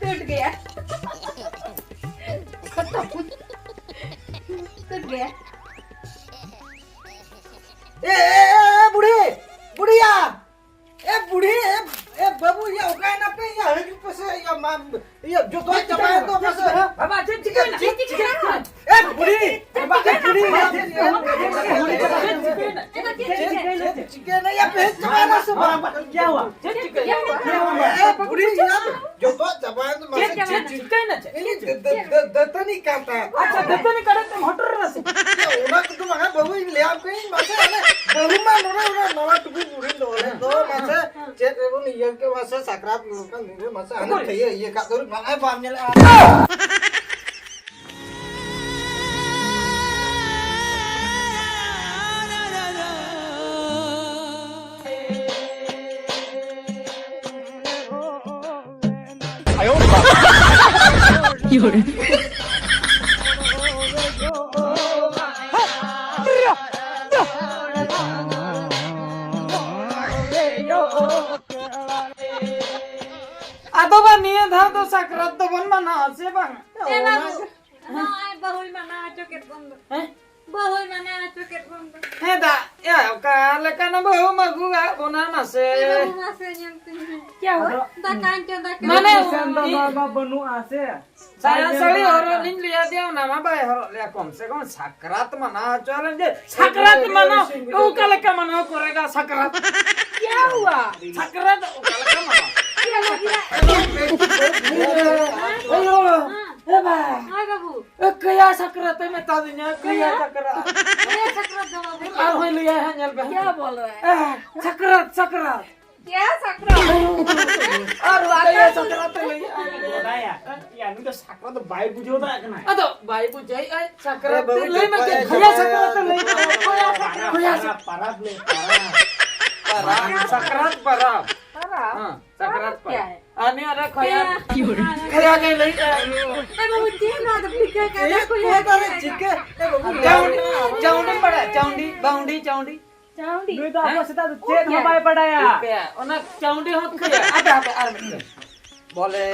टूट गया। खत्म। टूट गया। ए, ए, ए, ए, बूढ़ी, बुढ़िया, ए, बूढ़ी, ए, ए, बाबू, ये ओकायना पे, ये हड़क पे से, ये माम, ये जो तो चबाए तो बस। बाबा, चुप, चुप, चुप, चुप, चुप। ए, बूढ़ी, बाबा, ए, बूढ़ी, ये, ये, ये, ये, ये, चिकन है, ये पे चबाना से बड़ा। क्या हुआ? क्या हुआ? ए, बूढ़ी, ये जो तो चबाए तो मसे चिकन है। ᱫᱟᱹᱛᱟᱹᱱᱤ ᱠᱟᱱ ᱛᱟᱦᱮᱸᱫ᱾ ᱟᱪᱪᱷᱟ, ᱫᱟᱹᱛᱟᱹᱱᱤ ᱠᱟᱰᱮᱡ ᱛᱮᱢ ᱦᱚᱴᱚᱨ ᱮᱱᱟ ᱥᱮ? ᱚᱱᱟ ᱠᱚᱫᱚ ᱵᱟᱝᱟ, ᱵᱟᱹᱵᱩᱧ ᱞᱟᱹᱭᱟᱢ ᱠᱟᱹᱱᱟᱹᱧ, ᱢᱟᱥᱮ ᱚᱱᱮ ᱵᱟᱹᱦᱩ ᱢᱟ ᱱᱚᱰᱮ ᱚᱱᱟ ᱱᱟᱣᱟ ᱴᱩᱠᱩᱡ ᱵᱩᱲᱦᱤ ᱫᱚᱦᱚ ᱞᱮᱫ ᱫᱚ, ᱢᱟᱥᱮ ᱪᱮᱫ ᱨᱮᱵᱚᱱ ᱤᱭᱟᱹ ᱠᱮᱫ, ᱢᱟᱥᱮ ᱥᱟᱠᱨᱟᱛ ᱱᱚᱝᱠᱟᱱ ᱫᱤᱱ ᱨᱮ, ᱢᱟᱥᱮ ᱦᱟᱱᱮ ᱚᱠᱚᱭ? ᱴᱷᱟᱹᱭᱟᱹ ᱤᱭᱟᱹ ᱠᱟᱜ ᱫᱚ ᱱᱚᱜᱼᱚᱭ ᱵᱟᱢ ᱧᱮᱞᱮᱫᱼᱟ? ᱟᱫᱚ ᱵᱟ, ᱱᱤᱭᱟᱹ ᱫᱷᱟᱣ ᱫᱚ ᱥᱟᱠᱨᱟᱛ ᱫᱚᱵᱚᱱ ᱢᱟᱱᱟᱣᱟ ᱥᱮ ᱵᱟᱝ? ᱮ ᱵᱟᱹᱵᱩ, ᱱᱚᱜᱼᱚᱭ ᱵᱟᱹᱦᱩᱭ ᱢᱟᱱᱟᱣ ᱦᱚᱪᱚ ᱠᱮᱫ ᱵᱚᱱ ᱫᱚ᱾ ᱦᱮᱸ? ᱵᱟᱹᱦᱩᱭ ᱢᱟᱱᱟᱣ ᱦᱚᱪᱚ ᱠᱮᱫ ᱵᱚᱱ ᱫᱚ᱾ ᱦᱮᱸ ᱫᱟ, ᱮ, ᱚᱠᱟ ᱞᱮᱠᱟᱱ ᱵᱟᱹᱦᱩᱢ ᱟᱹᱜᱩ ᱟᱫ ᱵᱚᱱᱟ ᱢᱟᱥᱮ? ᱮ ᱵᱟᱹᱵᱩ, ᱢᱟᱥᱮ ᱧᱮᱞ ᱛᱤᱧ ᱢᱮ᱾ ᱪᱮᱫ ᱦᱚᱸ? ᱫᱟᱠᱟᱧ ᱪᱚᱸᱫᱟ ᱠᱮᱫᱟ᱾ ᱢᱟᱱᱮ ᱥᱮᱱ ᱫᱚ ᱩᱱᱤ ᱱᱚᱣᱟ ᱢᱟ ᱵᱟᱹᱱᱩᱜᱼᱟ ᱥᱮ᱾ ᱥᱟᱭᱟ ᱥᱟᱹᱲᱤ ᱦᱚᱨᱚᱜ ᱞᱤᱧ ᱞᱟᱹᱭ ᱟᱫᱮᱭᱟ, ᱚᱱᱟ ᱢᱟ ᱵᱟᱭ ᱦᱚᱨᱚᱜ ᱞᱮᱭᱟ᱾ ᱠᱚᱢ ᱥᱮ ᱠᱚᱢ ᱥᱟᱠᱨᱟᱛ ᱢᱟᱱᱟᱣ ᱦᱚᱪᱚ ᱟᱞᱮᱢ ᱡᱮ, ᱥᱟᱠᱨᱟᱛ ᱢᱟᱱᱟᱣ ᱚᱠᱟ ᱞᱮᱠᱟ ᱢᱟᱱᱟᱣ ᱠᱚᱨᱮᱜᱟ ᱥᱟᱠᱨᱟᱛ? क्या हुआ? ᱥᱟᱠᱨᱟᱛ ᱚᱠᱟ ᱞᱮᱠᱟ ᱢᱟᱱᱟᱣ? क्या हुआ? ᱮ ᱵᱟ, ᱦᱳᱭ ᱵᱟᱹᱵᱩ᱾ ᱮ, ᱠᱟᱭᱟ ᱥᱟᱠᱨᱟᱛ ᱮ ᱢᱮᱛᱟ ᱫᱤᱧᱟ, ᱠᱟᱭᱟ ᱥᱟᱠᱨᱟᱛ᱾ ᱠᱟᱭᱟ ᱥᱟᱠᱨᱟᱛ ᱫᱚ ᱵᱟᱹᱵᱩ᱾ ᱟᱨᱦᱚᱸᱭ ᱞᱟᱹᱭᱟ ᱦᱟᱸᱜ, ᱧᱮᱞ ᱯᱮ᱾ क्या बोल रहा है? ᱮ, ᱥᱟᱠᱨᱟᱛ, ᱥᱟᱠᱨᱟᱛ᱾ क्या ᱥᱟᱠᱨᱟᱛ? ᱟᱨ ᱠᱟᱭᱟ ᱥᱟᱠᱨᱟᱛ ᱮ ᱞᱟᱹᱭᱟ᱾ ᱵᱟᱰᱟᱭᱟ᱾ ᱭᱟ, ᱱᱩᱭ ᱫᱚ ᱥᱟᱠᱨᱟᱛ ᱫᱚ ᱵᱟᱭ ᱵᱩᱡᱷᱟᱹᱣ ᱫᱟᱲᱮᱭᱟᱜ ᱠᱟᱱᱟ᱾ ᱟᱫᱚ ᱵᱟᱭ ᱵᱩᱡᱷᱟᱹᱣᱮᱫᱼᱟᱭ, ᱥᱟᱠᱨᱟᱛ ᱮ ᱵᱟᱹᱵᱩ, ᱞᱟᱹᱭ ᱢᱮ, ᱡᱚᱛᱚ ᱠᱟᱭᱟ ᱥᱟᱠᱨᱟᱛ ᱮ ᱞᱟᱹᱭ ᱢᱮ᱾ ᱠᱟᱭᱟ ᱥᱟᱠᱨᱟᱛ᱾ ᱯᱟᱨᱟᱵᱽ, ᱯᱟᱨᱟᱵᱽ ᱞᱮ, ᱯᱟᱨᱟᱵᱽ᱾ ᱥᱟᱠᱨᱟᱛ ᱯᱟᱨᱟᱵᱽ᱾ ᱯᱟᱨᱟᱵᱽ? ᱦᱮᱸ, ᱥᱟᱠᱨᱟᱛ ᱯᱟᱨᱟᱵᱽ᱾ ᱟᱨ ᱱᱤᱭᱟᱹ ᱨᱮ ᱠᱷᱚᱭᱟ᱾ ᱯᱮᱭᱟ᱾ ᱠᱷᱚᱭᱟ ᱜᱮ ᱞᱟᱹᱭ ᱮᱫᱟ᱾ ᱮ ᱵᱟᱹᱵᱩ, ᱪᱮᱫ ᱱᱚᱣᱟ ᱫᱚ ᱯᱤᱴᱷᱟᱹ ᱠᱟᱱᱟ? ᱮ, ᱠᱷᱚᱭᱟ ᱠᱷᱚᱭᱟ ᱜᱮ᱾ ᱪᱤᱠᱟᱹ? ᱮ ᱵᱟᱹᱵᱩ, ᱪᱟᱣᱰᱤ, ᱪᱟᱣᱰᱤᱢ ᱵᱟᱲᱟᱭᱟ? ᱪᱟᱣᱰᱤ, ᱵᱟᱣᱰᱤ, ᱪᱟᱣᱰᱤ᱾ ᱪᱟᱣᱰᱤ? ᱱᱩᱭ ᱫᱚ ᱟᱵᱚ ᱦᱮᱸ? ᱥᱮᱫᱟᱜ ᱫᱚ ᱪᱮᱫ ᱦᱚᱸ ᱵᱟᱭ ᱵᱟᱰᱟᱭᱟ᱾ ᱪᱤᱠᱟᱹᱭᱟ? ᱚᱱᱟ ᱪᱟᱣᱰᱤ ᱦᱚᱸ ᱠᱷᱚᱭᱟ᱾ ᱟᱯᱮ, ᱟᱯᱮ, ᱟᱨ ᱢᱤᱫᱴᱮᱱ᱾ ᱵᱚᱞᱮ,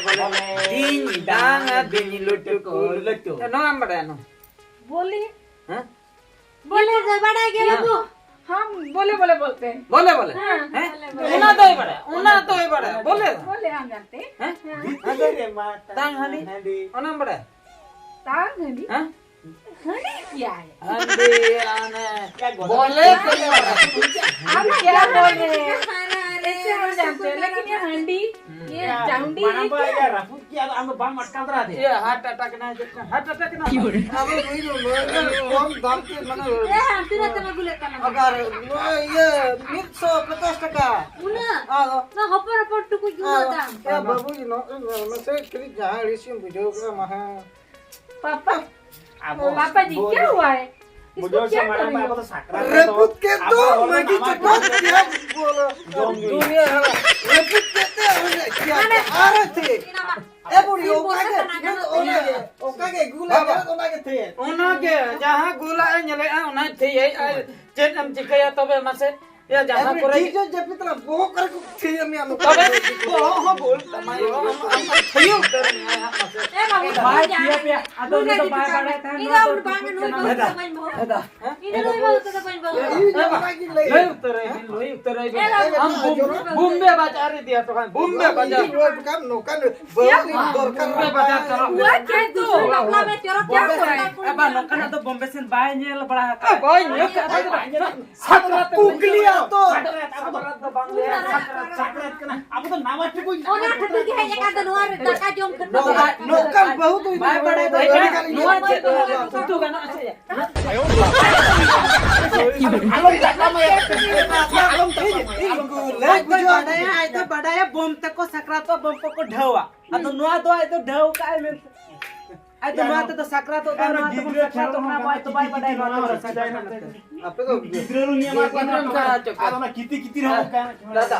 ᱵᱚᱞᱮ, ᱫᱤᱧ ᱫᱟᱝ ᱫᱤᱧ ᱞᱩᱴᱩ ᱠᱚ ᱞᱩᱴᱩ᱾ ᱱᱚᱣᱟᱢ ᱵᱟᱰᱟᱭᱟ, ᱱᱚᱣᱟ? ᱵᱚᱞᱮ᱾ ᱦᱮᱸ? ᱵᱚᱞᱮ ᱫᱚ ᱵᱟᱰᱟᱭ ᱜᱮᱭᱟ ᱦᱮᱸ᱾ ᱵᱚ᱾ हम बोले बोले बोलते हैं। बोले बोले? हाँ, हैं? बोले बोले। ᱚᱱᱟ ᱫᱚᱭ ᱵᱟᱲᱟᱭᱟ, ᱚᱱᱟ ᱫᱚᱭ ᱵᱟᱲᱟᱭᱟ, ᱵᱚᱞᱮ᱾ बोले हम जानते हैं। हैं? हाँ। ᱫᱟᱝ ᱦᱟᱺᱰᱤ, ᱚᱱᱟᱢ ᱵᱟᱲᱟᱭᱟ? ᱛᱟᱝ ᱦᱟᱺᱰᱤ? ᱦᱮᱸ? ᱦᱟᱺᱰᱤ क्या है? ᱦᱟᱺᱰᱤ, ᱚᱱᱮ, ᱵᱚᱞᱮ ᱠᱚ ᱞᱟᱹᱭᱟ᱾ हम क्या बोल रहे हैं? ऐसे हम जानते हैं, लेकिन ये हंडी, ये चाउंडी, ये क्या है? ᱤᱭᱟᱹ, ᱦᱟᱨᱴ ᱟᱴᱟᱠ ᱮᱱᱟ, ᱪᱮᱫ ᱠᱟ? ᱦᱟᱨᱴ ᱟᱴᱟᱠ ᱮᱱᱟ᱾ ᱟᱵᱚ ᱱᱩᱭ ᱫᱚ, ᱱᱩᱭ ᱫᱚ ᱠᱚᱢ ᱫᱟᱢ ᱛᱮ, ᱢᱟᱱᱮ, ᱮ, ᱦᱟᱱᱛᱮ ᱱᱟᱛᱮ ᱢᱟ ᱜᱩᱞᱟᱹᱜ ᱠᱟᱱᱟ᱾ ᱟᱵᱟᱨ ᱱᱚᱜᱼᱚᱭ ᱤᱭᱟᱹ, ᱢᱤᱫ ᱥᱚ ᱯᱚᱪᱟᱥ ᱴᱟᱠᱟ᱾ ᱩᱱᱟᱹᱜ? ᱟᱫᱚ ᱚᱱᱟ ᱦᱚᱯᱚᱱ ᱦᱚᱯᱚᱱ ᱴᱩᱠᱩᱡ ᱩᱱᱟᱹᱜ ᱫᱟᱢ? ᱮ, ᱵᱟᱹᱵᱩ, ᱱᱚᱜᱼᱚᱭ ᱢᱮᱥᱮ ᱠᱟᱹᱴᱤᱡ ᱡᱟᱦᱟᱸ ᱟᱹᱲᱤᱥ ᱤᱧ ᱵᱩᱡᱷᱟᱹᱣ ᱠᱮᱫᱟ, ᱢᱟ ᱦᱮᱸ᱾ ᱯᱟᱯᱟ, ᱟᱵᱚ ᱯᱟᱯᱟ ᱡᱤ, ᱵᱚ-, ᱠᱭᱟ ᱦᱩᱣᱟ ᱦᱟᱭ? ᱤᱥᱠᱚ ᱵᱩᱡᱷᱟᱹᱣ ᱠᱭᱟ ᱥᱮ ᱢᱟᱲᱟᱝ ᱠᱟᱨᱱᱟ ᱢᱟ ᱟᱵᱚ ᱫᱚ ᱦᱳᱜᱟ? ᱥᱟᱠᱨᱟᱛ ᱨᱮᱫᱚ ᱨᱟᱹᱯᱩᱫ ᱠᱮᱫ ᱟᱵᱚ ᱫᱚ ᱦᱚᱲ ᱢᱟᱹᱜᱤ ᱱᱟᱣᱟ ᱪᱚᱯᱚᱫ ᱡᱚᱢ ᱧᱩ᱾ ᱠᱮᱫ ᱵᱚᱞᱚ᱾ ᱡᱚᱢ ᱧᱩ᱾ ᱫᱩᱱᱤᱭᱟᱹ ᱦᱟᱲᱟ᱾ ᱨᱟᱹᱯᱩᱫ ᱠᱮᱫ ᱫᱚ ᱟᱨ ᱪᱮᱫ? ᱮ ᱵᱩᱲᱦᱤ, ᱚᱱᱠᱟ ᱜᱮ, ᱚᱱᱠᱟ ᱜᱮ, ᱚᱱᱠᱟ ᱜᱮ ᱜᱩᱞᱟ ᱵᱟᱵᱟ᱾ ᱧᱮᱞ, ᱚᱱᱟ ᱜᱮ ᱛᱷᱤᱨ᱾ ᱚᱱᱟ ᱜᱮ, ᱡᱟᱦᱟᱸ ᱜᱩᱞᱟᱜ ᱮ ᱧᱮᱞᱮᱜᱼᱟ, ᱚᱱᱟᱭ ᱛᱷᱤᱭᱟᱹᱭ᱾ ᱟᱨ ᱪᱮᱫ ᱮᱢ ᱪᱤᱠᱟᱹᱭᱟ ᱛᱚᱵᱮ ᱢᱟᱥᱮ? ᱮ ᱡᱟᱦᱟᱸ ᱮ ᱵᱩᱲᱦᱤ, ᱠᱚᱨᱮ ᱴᱷᱤᱠ ᱜᱮ ᱡᱟᱹᱯᱤᱫ ᱛᱟᱞᱟᱝ, ᱵᱚᱦᱚᱜ ᱠᱚᱨᱮ ᱠᱚ ᱛᱷᱤᱭᱟᱹ ᱢᱮᱭᱟ ᱱᱚᱝᱠᱟ᱾ ᱛᱚᱵᱮ ᱵᱚᱦᱚᱜ ᱦᱚᱸ ᱵᱩᱞ ᱛᱟᱢᱟ, ᱭᱳ, ᱟᱢ, ᱟᱢ ᱛᱷᱤᱭᱟᱹ ᱩᱛᱟᱹᱨ ᱢᱮᱭᱟ ᱦᱟᱸᱜ ᱢᱟᱥᱮ᱾ ᱮ ᱵᱟᱵᱩ, ᱵᱟᱭ ᱛᱷᱤᱭᱟᱹ ᱯᱮᱭᱟ, ᱟᱫᱚ ᱩᱱᱤ ᱫᱚ ᱵᱟᱭ ᱵᱟᱲᱟᱭ ᱛᱟᱦᱮᱸᱫ, ᱤᱧ ᱱᱚᱣᱟ ᱫᱚ ᱫᱚ ᱵᱟᱝ, ᱱᱩᱭ ᱵᱟᱹᱦᱩ ᱫᱚ ᱵᱟᱹᱧ ᱵᱟᱦᱩ᱾ ᱤᱧ ᱫᱚ ᱱᱩᱭ ᱵᱟᱹᱦᱩ ᱛᱮᱫᱚ ᱵᱟᱹᱧ ᱵᱟᱹᱦᱩ᱾ ᱤᱧ ᱫᱚ ᱚᱱᱟ ᱜᱤᱧ ᱞᱟᱹᱭ᱾ ᱞᱟᱹᱭ ᱩᱛᱟᱹᱨᱟᱭ ᱵᱤᱱ, ᱞᱟᱹᱭ ᱩᱛᱟᱹᱨᱟᱭ ᱵᱤᱱ᱾ ᱮ ᱵᱟᱵᱩ, ᱟᱢ ᱵᱳᱢ-, ᱵᱳᱢᱵᱮ ᱵᱟᱡᱟᱨ ᱤᱫᱤᱭᱟ ᱛᱚ ᱠᱷᱟᱱ, ᱵᱳᱢᱵᱮ ᱵᱟᱡᱟᱨ᱾ ᱤᱧ ᱨᱚᱲ ᱠᱟᱱ ᱱᱚᱝᱠᱟᱱ ᱵᱟᱹᱦᱩ ᱵᱳᱢᱵᱮ ᱵᱟᱡᱟᱨ ᱪᱟᱞᱟᱜ ᱢᱮ᱾ ᱦᱩᱣᱟ ᱠᱭᱟ ᱛᱩᱢ? ᱵᱟᱯᱞᱟ ᱢᱮ, ᱪᱚᱨᱚᱠ ᱠᱭᱟ ᱵᱳᱢᱵᱮ ᱦᱩᱣᱟ ᱥᱮᱱ, ᱦᱟᱭ? ᱮ ᱵᱟ, ᱱᱚᱝᱠᱟᱱᱟᱜ ᱫᱚ ᱵᱳᱢᱵᱮ ᱥᱮᱱ ᱵᱟᱭ ᱧᱮᱞ ᱵᱟᱲᱟ ᱟᱠᱟᱫᱟ᱾ ᱵᱟᱭ ᱧᱮᱞ ᱟᱠᱟᱫᱟ᱾ ᱥᱟᱠᱨᱟᱛ ᱠᱩᱠᱞᱤᱭᱟ ᱛᱚ᱾ ᱥᱟᱠᱨᱟᱛ, ᱟᱵᱚ ᱥᱟᱠᱨᱟᱛ ᱫᱚ ᱵᱟᱝ ᱞᱟᱹᱭᱟ, ᱥᱟᱠᱨᱟᱛ, ᱥᱟᱠᱨᱟᱛ ᱠᱟᱱᱟ᱾ ᱟᱵᱚ ᱫᱚ ᱱᱟᱣᱟ ᱴᱩᱠᱩᱡ, ᱚᱱᱟ ᱠᱷᱟᱹᱛᱤᱨ ᱜᱮ ᱦᱮᱡ ᱟᱠᱟᱱ ᱫᱚ ᱱᱚᱣᱟ ᱨᱮ ᱫᱟᱠᱟ ᱡᱚᱢ ᱠᱷᱟᱹᱛᱤᱨ᱾ ᱱᱚᱝᱠᱟ, ᱱᱚᱝᱠᱟᱱ ᱵᱟᱹᱦᱩ ᱫᱚ ᱤᱧ ᱵᱟᱭ ᱫᱚ ᱵᱟᱲᱟᱭ ᱵᱟᱹᱧ ᱛᱟᱦᱮᱸᱫ, ᱧᱮᱞ ᱱᱚᱣᱟ ᱟᱠᱟᱫ ᱪᱮᱫ ᱠᱚᱣᱟ᱾ ᱩᱛᱩ ᱜᱟᱱᱚᱜᱼᱟ ᱥᱮ? ᱟᱞᱚᱢ ᱪᱟᱯᱟᱢᱟᱭᱟ, ᱟᱞᱚᱢ ᱪᱟᱯᱟᱢᱟᱭᱟ, ᱟᱞᱚᱢ ᱪᱟᱯᱟᱢᱟᱭᱟ᱾ ᱟᱡ ᱫᱚᱭ ᱵᱟᱰᱟᱭᱟ, ᱟᱡ ᱫᱚᱭ ᱵᱟᱰᱟᱭᱟ, ᱵᱳᱢ ᱛᱮᱠᱚ ᱥᱟᱠᱨᱟᱛᱚᱜ, ᱵᱳᱢ ᱠᱚᱠᱚ ᱰᱷᱟᱹᱣᱟ᱾ ᱟᱫᱚ ᱱᱚᱣᱟ ᱫᱚ ᱟᱡ ᱫᱚ ᱰᱷᱟᱹᱣ ᱠᱟᱜᱼᱟᱭ ᱢᱮᱱᱛᱮ᱾ ᱟᱡ ᱫᱚ ᱱᱚᱣᱟ ᱛᱮᱫᱚ ᱥᱟᱠᱨᱟᱛᱚᱜ ᱫᱚ, ᱱᱚᱣᱟ ᱛᱮᱵᱚᱱ ᱥᱟᱠᱨᱟᱛᱚᱜ ᱠᱟᱱᱟ, ᱟᱵᱚ ᱟᱡ ᱫᱚ ᱵᱟᱭ ᱵᱟᱰᱟᱭᱟ ᱱᱚᱣᱟ ᱛᱮᱵᱚᱱ ᱥᱟᱠᱨᱟᱛᱚᱜ ᱠᱟᱱᱟ᱾ ᱟᱯᱮ ᱫᱚ ᱜᱤᱫᱽᱨᱟᱹ ᱨᱮ ᱧᱮᱞ ᱟᱠᱟᱫ ᱜᱤᱫᱽᱨᱟᱹ ᱠᱚᱣᱟ᱾ ᱟᱨ ᱚᱱᱟ ᱠᱤᱛᱤ ᱠᱤᱛᱤ ᱨᱮᱦᱚᱸ ᱚᱱᱠᱟ᱾ ᱫᱟᱫᱟ,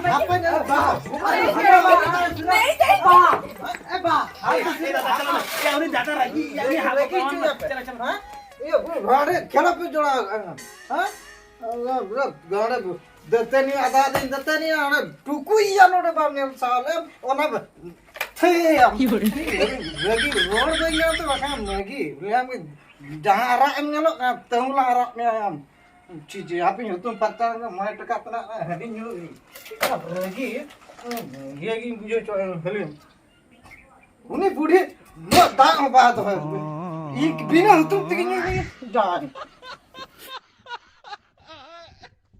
ᱦᱟᱯᱮ ᱧᱮᱞ ᱵᱟ᱾ ᱮ ᱵᱟ, ᱟᱨ ᱠᱤᱪᱷᱩ ᱫᱚ ᱪᱟᱞᱟᱜ ᱢᱮ᱾ ᱮ, ᱩᱱᱤ ᱫᱟᱫᱟ ᱨᱟᱹᱜᱤ ᱜᱮᱭᱟ, ᱩᱱᱤ ᱦᱟᱞᱮ ᱜᱮ ᱦᱚᱪᱚᱭᱟ ᱯᱮ᱾ ᱪᱟᱞᱟᱜ, ᱪᱟᱞᱟᱜ ᱢᱮ᱾ ᱦᱮᱸ? ᱤᱭᱟᱹ, ᱦᱟᱸᱰᱮ ᱠᱷᱮᱞᱟ ᱯᱮ ᱡᱚᱲᱟᱣ ᱠᱟᱱᱟ᱾ ᱦᱮᱸ? ᱦᱟᱸᱰᱮ ᱫᱟᱹᱛᱟᱹᱱᱤ ᱟᱫᱟ ᱫᱤᱱ ᱫᱟᱹᱛᱟᱹᱱᱤ, ᱦᱟᱸᱰᱮ ᱴᱩᱠᱩᱡ ᱭᱟ ᱱᱚᱰᱮ ᱵᱟᱢ ᱧᱮᱞ ᱥᱟᱦᱟᱣ ᱞᱮᱢ, ᱚᱱᱟ ᱵᱮ-, ᱛᱷᱤ ᱟᱢ᱾ ᱤᱭᱟᱹ ᱨᱮ᱾ ᱨᱟᱹᱜᱤ ᱨᱚᱲ ᱵᱟᱹᱧ ᱧᱟᱢ ᱛᱮ ᱵᱟᱠᱷᱟᱱ ᱨᱟᱹᱜᱤ᱾ ᱞᱟᱹᱭᱟᱢ ᱡᱟᱦᱟᱸ ᱟᱨᱟᱜ ᱮᱢ ᱧᱮᱞᱚᱜ ᱠᱟᱱᱟ, ᱛᱟᱹᱦᱩ ᱞᱟᱝ ᱟᱨᱟᱜ ᱢᱮᱭᱟ ᱟᱢ᱾ ᱪᱮᱫ, ᱪᱮᱫ, ᱦᱟᱯᱮᱧ ᱦᱩᱛᱩᱢ ᱯᱷᱟᱨᱪᱟ ᱞᱮᱱ ᱜᱮ, ᱢᱚᱬᱮ ᱴᱟᱠᱟ ᱛᱮᱱᱟᱜ ᱦᱟᱺᱰᱤᱧ ᱧᱩ ᱞᱮᱜᱮ᱾ ᱪᱮᱫᱠᱟ ᱨᱟᱹᱜᱤ, ᱤᱭᱟᱹ ᱜᱤᱧ ᱵᱩᱡᱷᱟᱹᱣ ᱦᱚᱪᱚ ᱠᱷᱟᱹᱞᱤ᱾ ᱩᱱᱤ ᱵᱩᱰᱷᱤ ᱩᱱᱟᱹᱜ ᱫᱟᱜ ᱦᱚᱸ ᱵᱟᱭ ᱫᱚᱦᱚᱭᱟ᱾ ᱤᱧ ᱵᱤᱱᱟᱹ ᱦᱩᱛᱩᱢ ᱛᱮᱜᱮ ᱧᱩ ᱞᱮᱜᱮ᱾ ᱡᱟᱦᱟᱸ